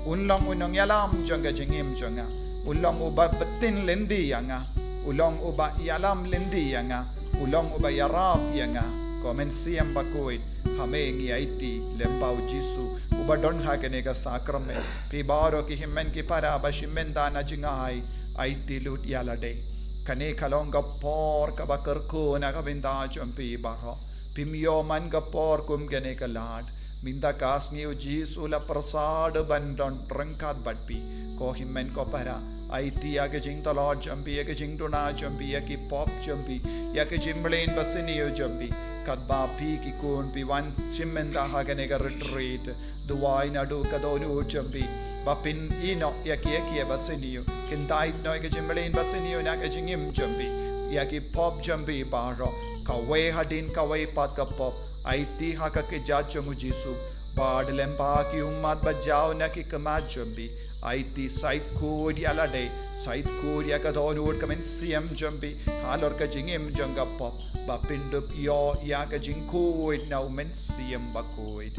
Un long u nongïalam jong ka jingim jong nga. Un long uba btin lynti ïa nga. Un long uba ïalam lynti ïa nga. Un long uba ïarap ïa nga. Ko Mynsiem Bakhuid, ha me ngi aiti, lyngba U Jisu uba don ha kane ka sakramen. Phi baroh ki hynmen ki para ba shim bynta na jingai, aiti lut ïa lade. Kane ka long ka por kaba kyrkhu na ka bynta jong phi baroh. Phim ïoh man ka por kum kane ka lad. Mynta ka sngi U Jisu u la pyrsad ban don ryngkat bad phi. Ko hynmen ko para, aiti ïa ka jingtlot jong phi, ïa ka jingduna jong phi, ïa ki pop jong phi, ïa ka jingmlien basniew jong phi. Katba phi ki khun phi wan shim bynta ha kane ka retreat, duwai naduh ka dohnud jong phi ba phin ïehnoh ïa ki, ïa ki basniew. Kyntait noh ïa ka jingmlien basniew na ka jingim jong phi. Ïa ki pop jong phi baroh, kawei hadien kawei pat ka pop, aiti ha ka kjat jong U Jisu. Bad lyngba ki ummat ba jaw na ki khmat jong phi, aiti, shait khuid ïa lade, shait khuid ïa ka dohnud ka mynsiem jong phi halor ka jingim jong ka pop, ba phin dup ïoh ïa ka jingkhuid na U Mynsiem Bakhuid.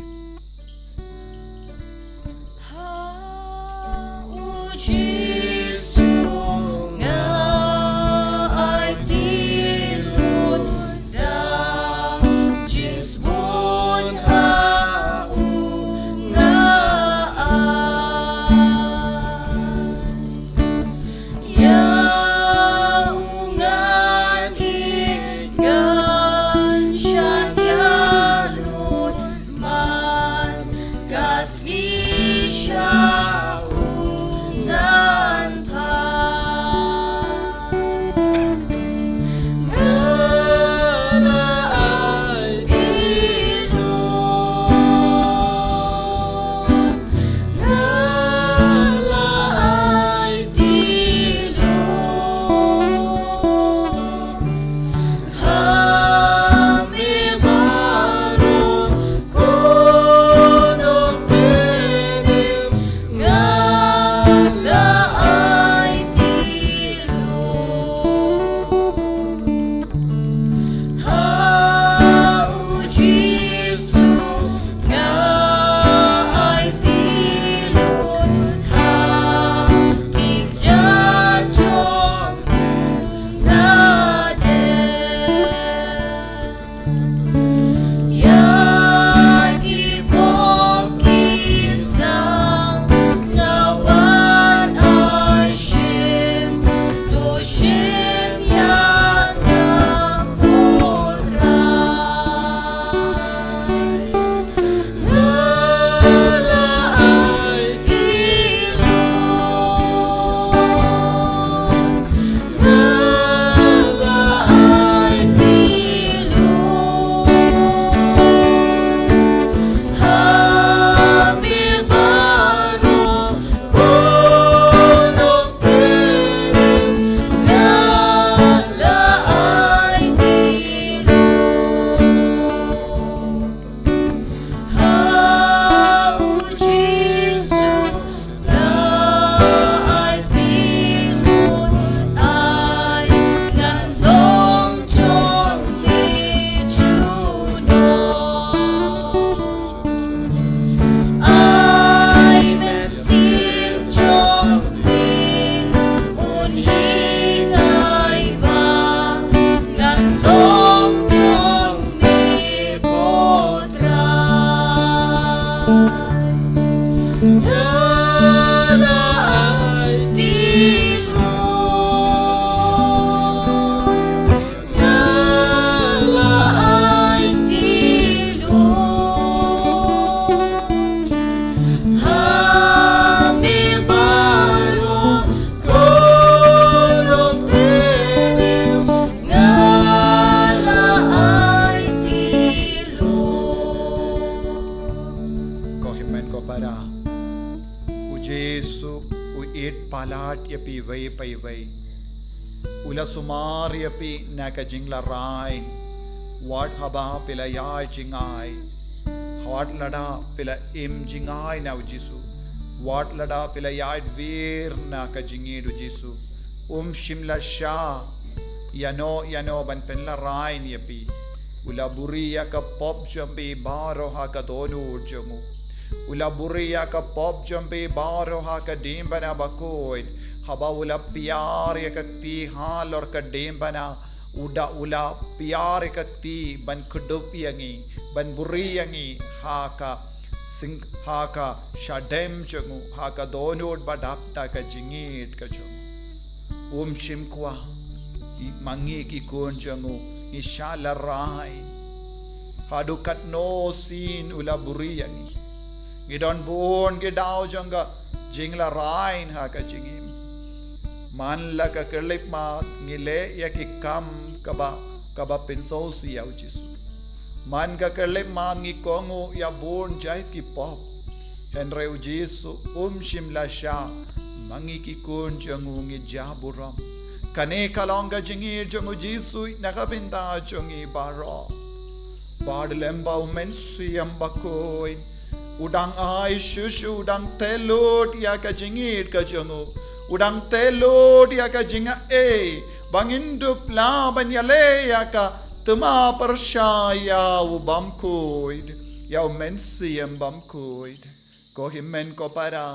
Ha U Jisu nga aiti lut, da jingsbun ha u nga ai. Ïa u ngan ïeit, ngan shah ïa lut man ka sngi sha u ngan phai. Nga la aiti lut. Nga la aiti lut. Ha me baroh, ko nongpynim, nga la aiti lut. Ha U Jisu nga aiti lut, ha ki kjat jong u nga dep. Ïa ki pop ki sam nga wan ai shim, to shim ïa nga ko Trai. Nga la aiti lut. Nga la aiti lut. Ha me baroh, ko nongpynim, nga la aiti lut. Ha U Jisu nga aiti lut, ai ngan long jong phi junom. Ai mynsiem jong me un hikai ba ngan long jong me ko Trai. Nga la aiti lut. Nga la aiti lut. Ha me baroh, ko nongpynim, nga la aiti lut. Ko hynmen ko para, U Jisu u ïeit palat ïa phi iwei pa iwei. U la sumar ïa phi na ka jinglarai. Wat haba phi la ïaid jingai, wat lada phi la im jingai na U Jisu, wat lada phi la ïaid wir na ka jingïeit U Jisu, Um shym la shah ïano ïano ban pynlehrain ïa phi. U la buri ïa ka pop jong phi baroh ha ka dohnud jong u. U la buri ïa ka pop jong phi baroh ha ka diengphna bakhuid. Haba u la piar ïa ka kti halor ka diengphna, u da u la piar ïa ka kti ban kdup ïa ngi, ban buri ïa ngi ha ka sing, ha ka shadem jong u, ha ka dohnud ba dap da ka jingïeit ka jong u. Um shym kwah ma ngi ki khun jong u ngi shah lehrain. Haduh katno sien u la buri ïa ngi. Ngi don bun ki daw jong ka jinglehrain ha ka jingim. Man la ka khyllipmat ngi leh ïa ki kam kaba, kaba pynsngewsih ïa u Jisu. Man ka khyllipmat ngi kohnguh ïa bun jait ki pop. Hynrei u Jisu um shym la shah ma ngi ki khun jong u ngi jah burom. Kane ka long ka jingïeit jong u Jisu na ka bynta jong ngi baroh. Bad lem bad u Mynsiem Bakhuid u dang ai shuh shuh, u dang tei lut ïa ka jingïeit ka jong u. U dang tei lut ïa ka jingaiei ba ngin dup lah ban ïaleh ïa ka thma pyrshah ïa u Bamkhuid, ïa u Mynsiem Bamkhuid. Ko hynmen ko para,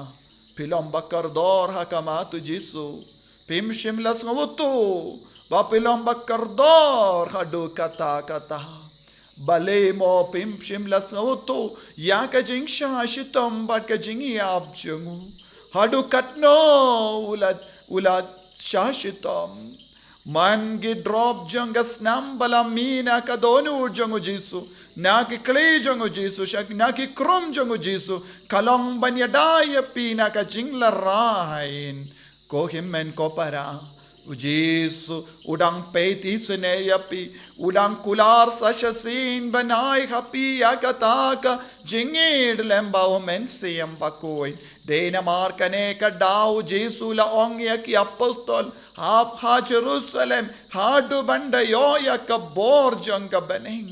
phi long ba kordor ha khmat u Jisu. Phim shym la sngewthuh ba phi long ba kordor haduh katta katta. Balei mo phim shym la sngewthuh ïa ka jingshah shitom bad ka jingïap jong u? Haduh katno u la, u la shah shitom? Man ki drop jong ka snam ba la mih na ka dohnud jong u Jisu, na ki kli jong u Jisu, sha na ki khrum jong u Jisu, ka long ban ïada ïa phi na ka jinglehrain. Ko hynmen ko para, u Jisu u dang peit isynei ïa phi, u dang kular sa shisien ban ai ha phi ïa kata ka jingïeit lem bad u Mynsiem Bakhuid. Dei namar kane ka daw u Jisu u la ong ïa ki apostol, hap ha Jerusalem haduh ban da ïoh ïa ka bor jong ka bneng.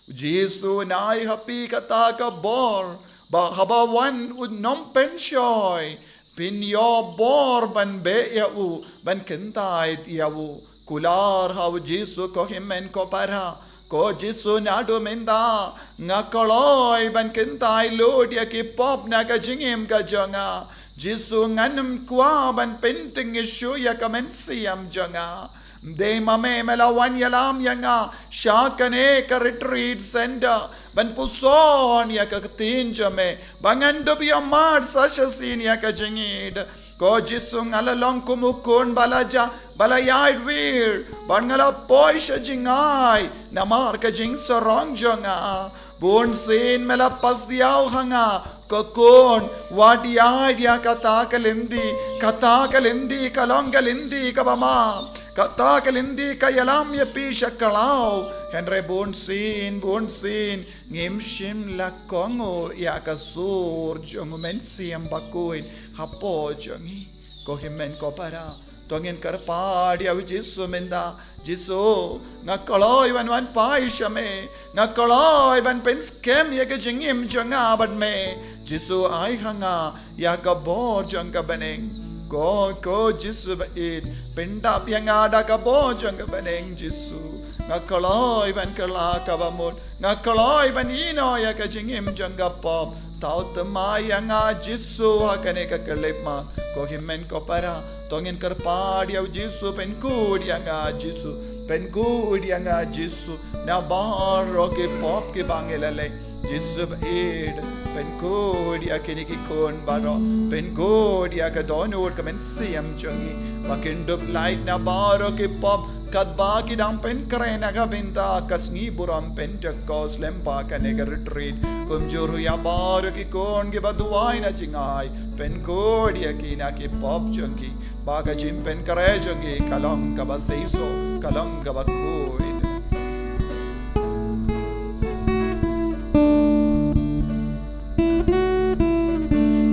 U Jisu un ai ha phi kata ka bor ba haba wan u nongpynshoi, phin ïoh bor ban beh ïa u, ban kyntait ïa u. Kular ha u Jisu ko hynmen ko para. Ko Jisu, naduh mynta nga kloi ban kyntait lut ïa ki pop na ka jingim ka jong nga. Jisu, ngan ym kwah ban pyntyngkhuh ïa ka mynsiem jong nga. Dei ma me me la wan ïalam ïa nga sha kane ka retreat center ban puson ïa ka ktien jong me ba ngan dup ïa mad sa shisien ïa ka jingïeit. Ko Jisu, nga la long kum u khun ba la jah, ba la ïaid wir, bad nga la poi sha jngai namar ka jingsarong jong nga. Bun sien me la pasiaw ha nga, ko khun, wat ïaid ïa kata ka lynti. Kata ka lynti ka long ka lynti kaba ma, kata ka lynti ka ïalam ïa phi sha khlaw. Hynrei bun sien, bun sien ngim shym la kohnguh ïa ka sur jong u Mynsiem Bakhuid hapoh jong ngi. Ko hynmen ko para, to ngin kyrpad ïa u Jisu mynta. Jisu, nga kloi ban wan phai sha me. Nga kloi ban pynskhem ïa ka jingim jong nga bad me. Jisu, ai ha nga ïa ka bor jong ka bneng. Ko, ko Jisu ba ïeit, pyndap ïa nga da ka bor jong ka bneng Jisu. Nga kloi ban kylla kaba mut. Nga kloi ban ïehnoh ïa ka jingim jong ka pop. To thymmai ïa nga Jisu ha kane ka khyllipmat. Ko hynmen ko para, to ngin kyrpad ïa u Jisu, pynkhuid ïa nga Jisu. Pynkhuid ïa nga Jisu na baroh ki pop kiba ngi la leh. Jisu ba ïeit, pynkhuid ïa kine ki khun baroh. Pynkhuid ïa ka dohnud ka mynsiem jong ngi ba kin dup lait na baroh ki pop katba ki dang pynkhreh na ka bynta ka sngiburom Pentecost lem bad kane ka retreat. Kumjuh ruh ïa baroh ki khun kiba duwai na jngai, pynkhuid ïa ki na ki pop jong ki, ba ka jingpynkhreh jong ki ka long kaba seisoh, ka long kaba khuid.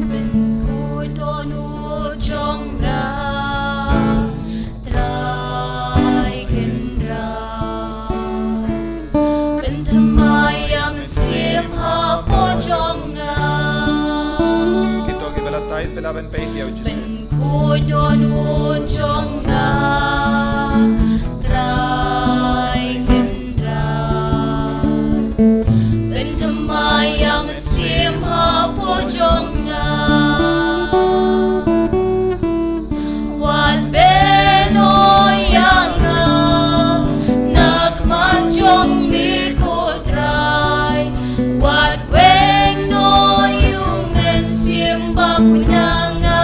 Pynkhuid dohnud jong nga, Trai Kynrad. Pynthymmai ïa u Mynsiem hapoh jong nga. Kito kiba la tied, phi lah ban peit ïa u Jisu. U don u jong nga, Trai Kynrad. Pynthymmai ïa u Mynsiem hapoh jong nga. Wat bynrap ïa nga na khmat jong me ko Trai. Wat weng noh ïa u Mynsiem Bakhuid na nga.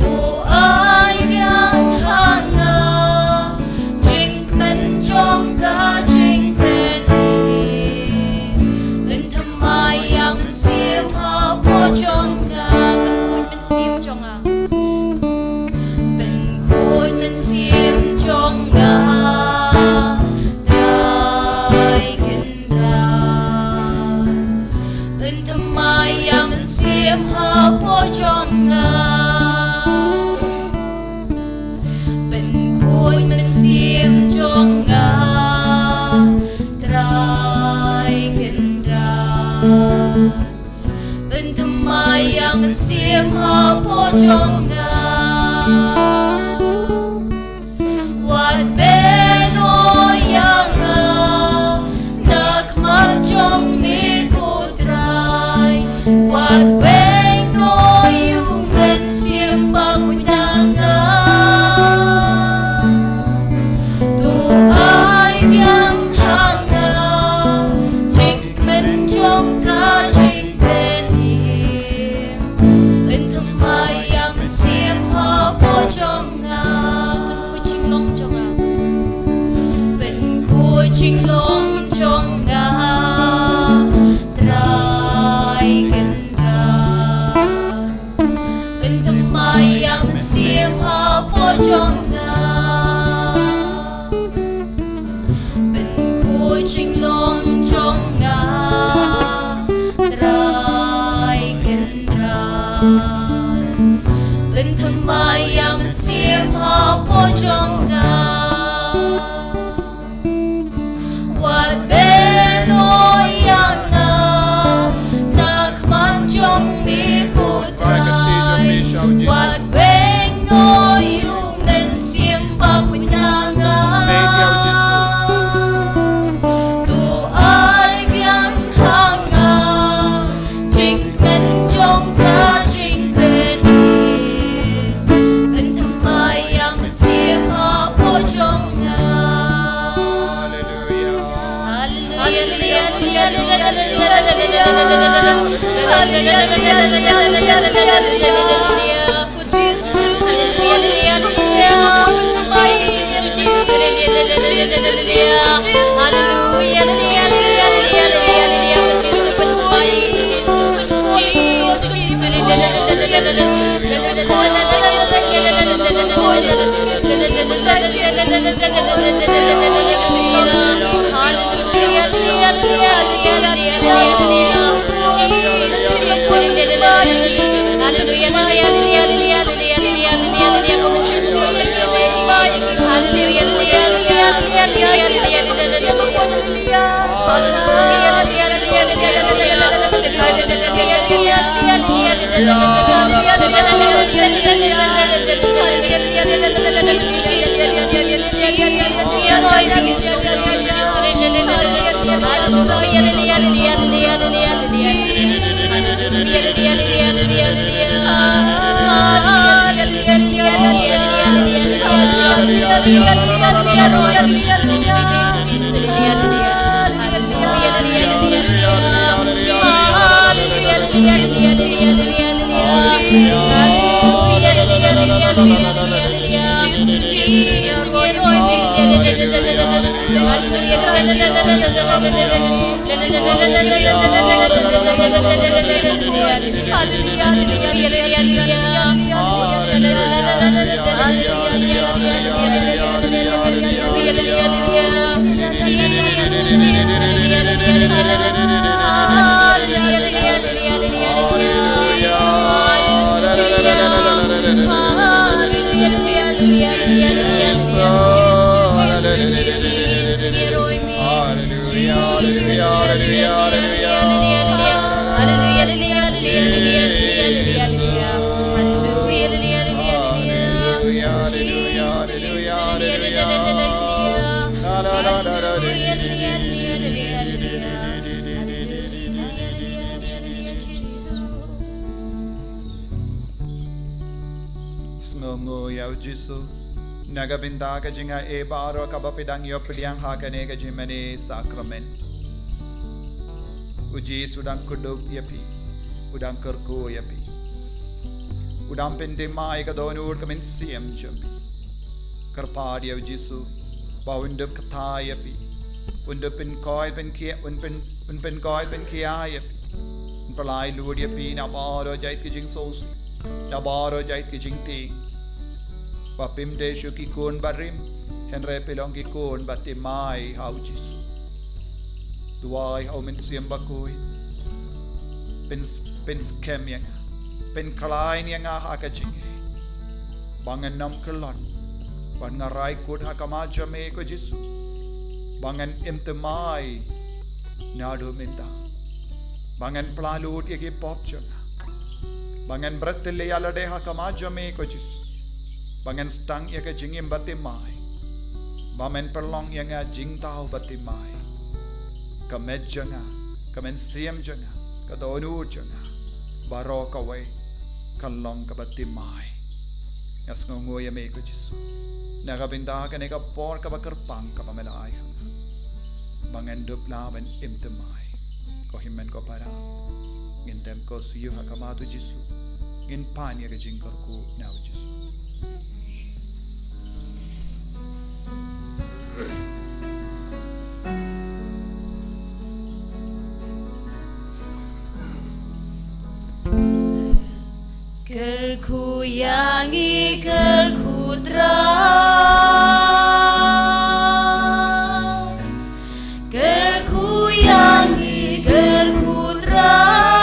To ai biang ha nga jingkmen jong ka jingpynim. Pynthymmai ïa u Mynsiem hapoh jong nga. Pynkhuid Mynsiem jong nga. Pynkhuid Mynsiem jong nga, Trai Kynrad. Pynthymmai ïa u Mynsiem hapoh jong nga. Pynkhuid Mynsiem jong nga, Trai Kynrad. Pynthymmai ïa u Mynsiem hapoh jong nga. Wat bynrap ïa nga na khmat jong me ko Trai. Wat weng noh ïa u Mynsiem Bakhuid na nga. To ai biang ha nga jingkmen jong ka jingpynim. Pynthymmai ïa u Mynsiem hapoh jong nga. Pynkhuid jinglong jong nga. Pynkhuid jinglong jong nga, Trai Kynrad. Pynthymmai ïa u Mynsiem hapoh jong nga. Pynkhuid jinglong jong nga, Trai Kynrad. Pynthymmai ïa u Mynsiem hapoh jong nga. Wat bynrap ïa nga na khmat jong me ko Trai. Wat weng noh ïa u Mynsiem Bakhuid na nga. To ai biang ha nga jingkmen jong ka jingpynim. Pynthymmai ïa u Mynsiem hapoh jong nga. Hallelujah. Hallelujah. Sngewnguh ïa u Jisu na ka bynta ka jingaiei baroh kaba phi dang ïoh pdiang ha kane ka jingmane sakramen. U Jisu u dang kdup ïa phi, u dang kyrkhu ïa phi, u dang pynthymmai ïa ka dohnud ka mynsiem jong phi. Kyrpad ïa u Jisu ba un dup kata ïa phi, un dup pynkoit pynkhia, un pyn, un pynkoit pynkhia ïa phi, un pynlait lut ïa phi na baroh jait ki jingsngewsih, na baroh jait ki jingtieng. Ba phim dei shuh ki khun barim, hynrei phi long ki khun bathymmai ha u Jisu. Duwai ha u Mynsiem Bakhuid, pyn, pynskhem ïa nga, pynkhlaiñ ïa nga ha ka jingngeit, ba ngan nym kyllon, ba ngan rai kut ha khmat jong me ko Jisu, ba ngan im thymmai naduh mynta, ba ngan pynlut ïa ki pop jong nga, ba ngan bret ïa lade ha khmat jong me ko Jisu, ba ngan sdang ïa ka jingim bathymmai, ba men pynlong ïa nga jingthaw bathymmai. Ka met jong nga, ka mynsiem jong nga, ka dohnud jong nga, baroh kawei kan long kaba thymmai. Nga sngewnguh ïa me ko Jisu na ka bynta kane ka por kaba kyrpang kaba me la ai ha nga, ba ngan dup lah ban im thymmai. Ko hynmen ko para, ngin dem ko siew ha khmat u Jisu, ngin pan ïa ka jingkyrkhu na u Jisu. Kyrkhu ïa ngi, kyrkhu Trai. Kyrkhu ïa ngi, kyrkhu Trai.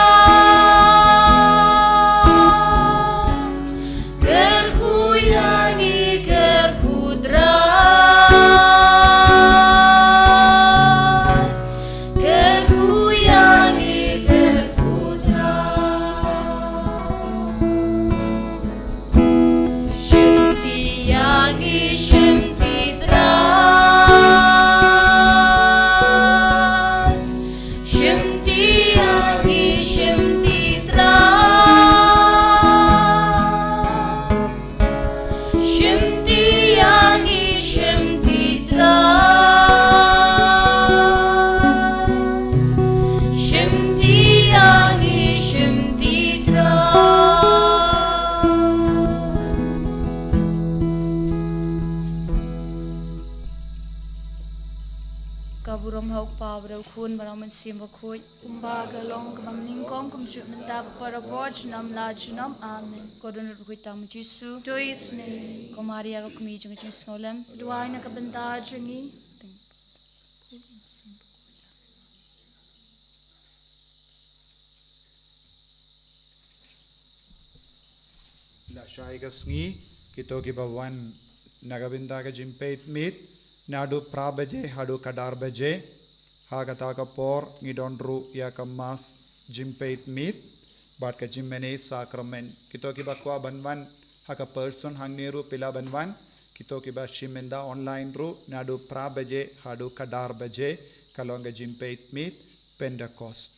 Kyrkhu ïa ngi, kyrkhu Trai. Kyrkhu ïa ngi, kyrkhu Trai. Shimti ïa ngi, shimti Trai. Shimti ïa ngi, shimti Trai. Shimti ïa ngi, shimti Trai. Shimti ïa ngi, shimti Trai. Ka burom ha u Kpa bad u Khun bad u Mynsiem Bakhuid. Kumba ka long kaba nyngkong, kumjuh mynta, bad baroh junom la junom. Amen. Ko Dohnud Bakhuid tam u Jisu. To isynei. Ko Maria ka kmie jong ka jingsngewlem. Duwai na ka bynta jong ngi. Lashai ka sngi, kito kiba wan na ka bynta ka jingpeit miet, naduh phra baje haduh khatar baje. Ha kata ka por ngi don ruh ïa ka Mass jingpeit miet bad ka jingmane sakramen. Kito kiba kwah ban wan ha ka person hangne ruh phi lah ban wan. Kito kiba shim ynda online ruh, naduh phra baje haduh khatar baje ka long ka jingpeit miet Pentecost.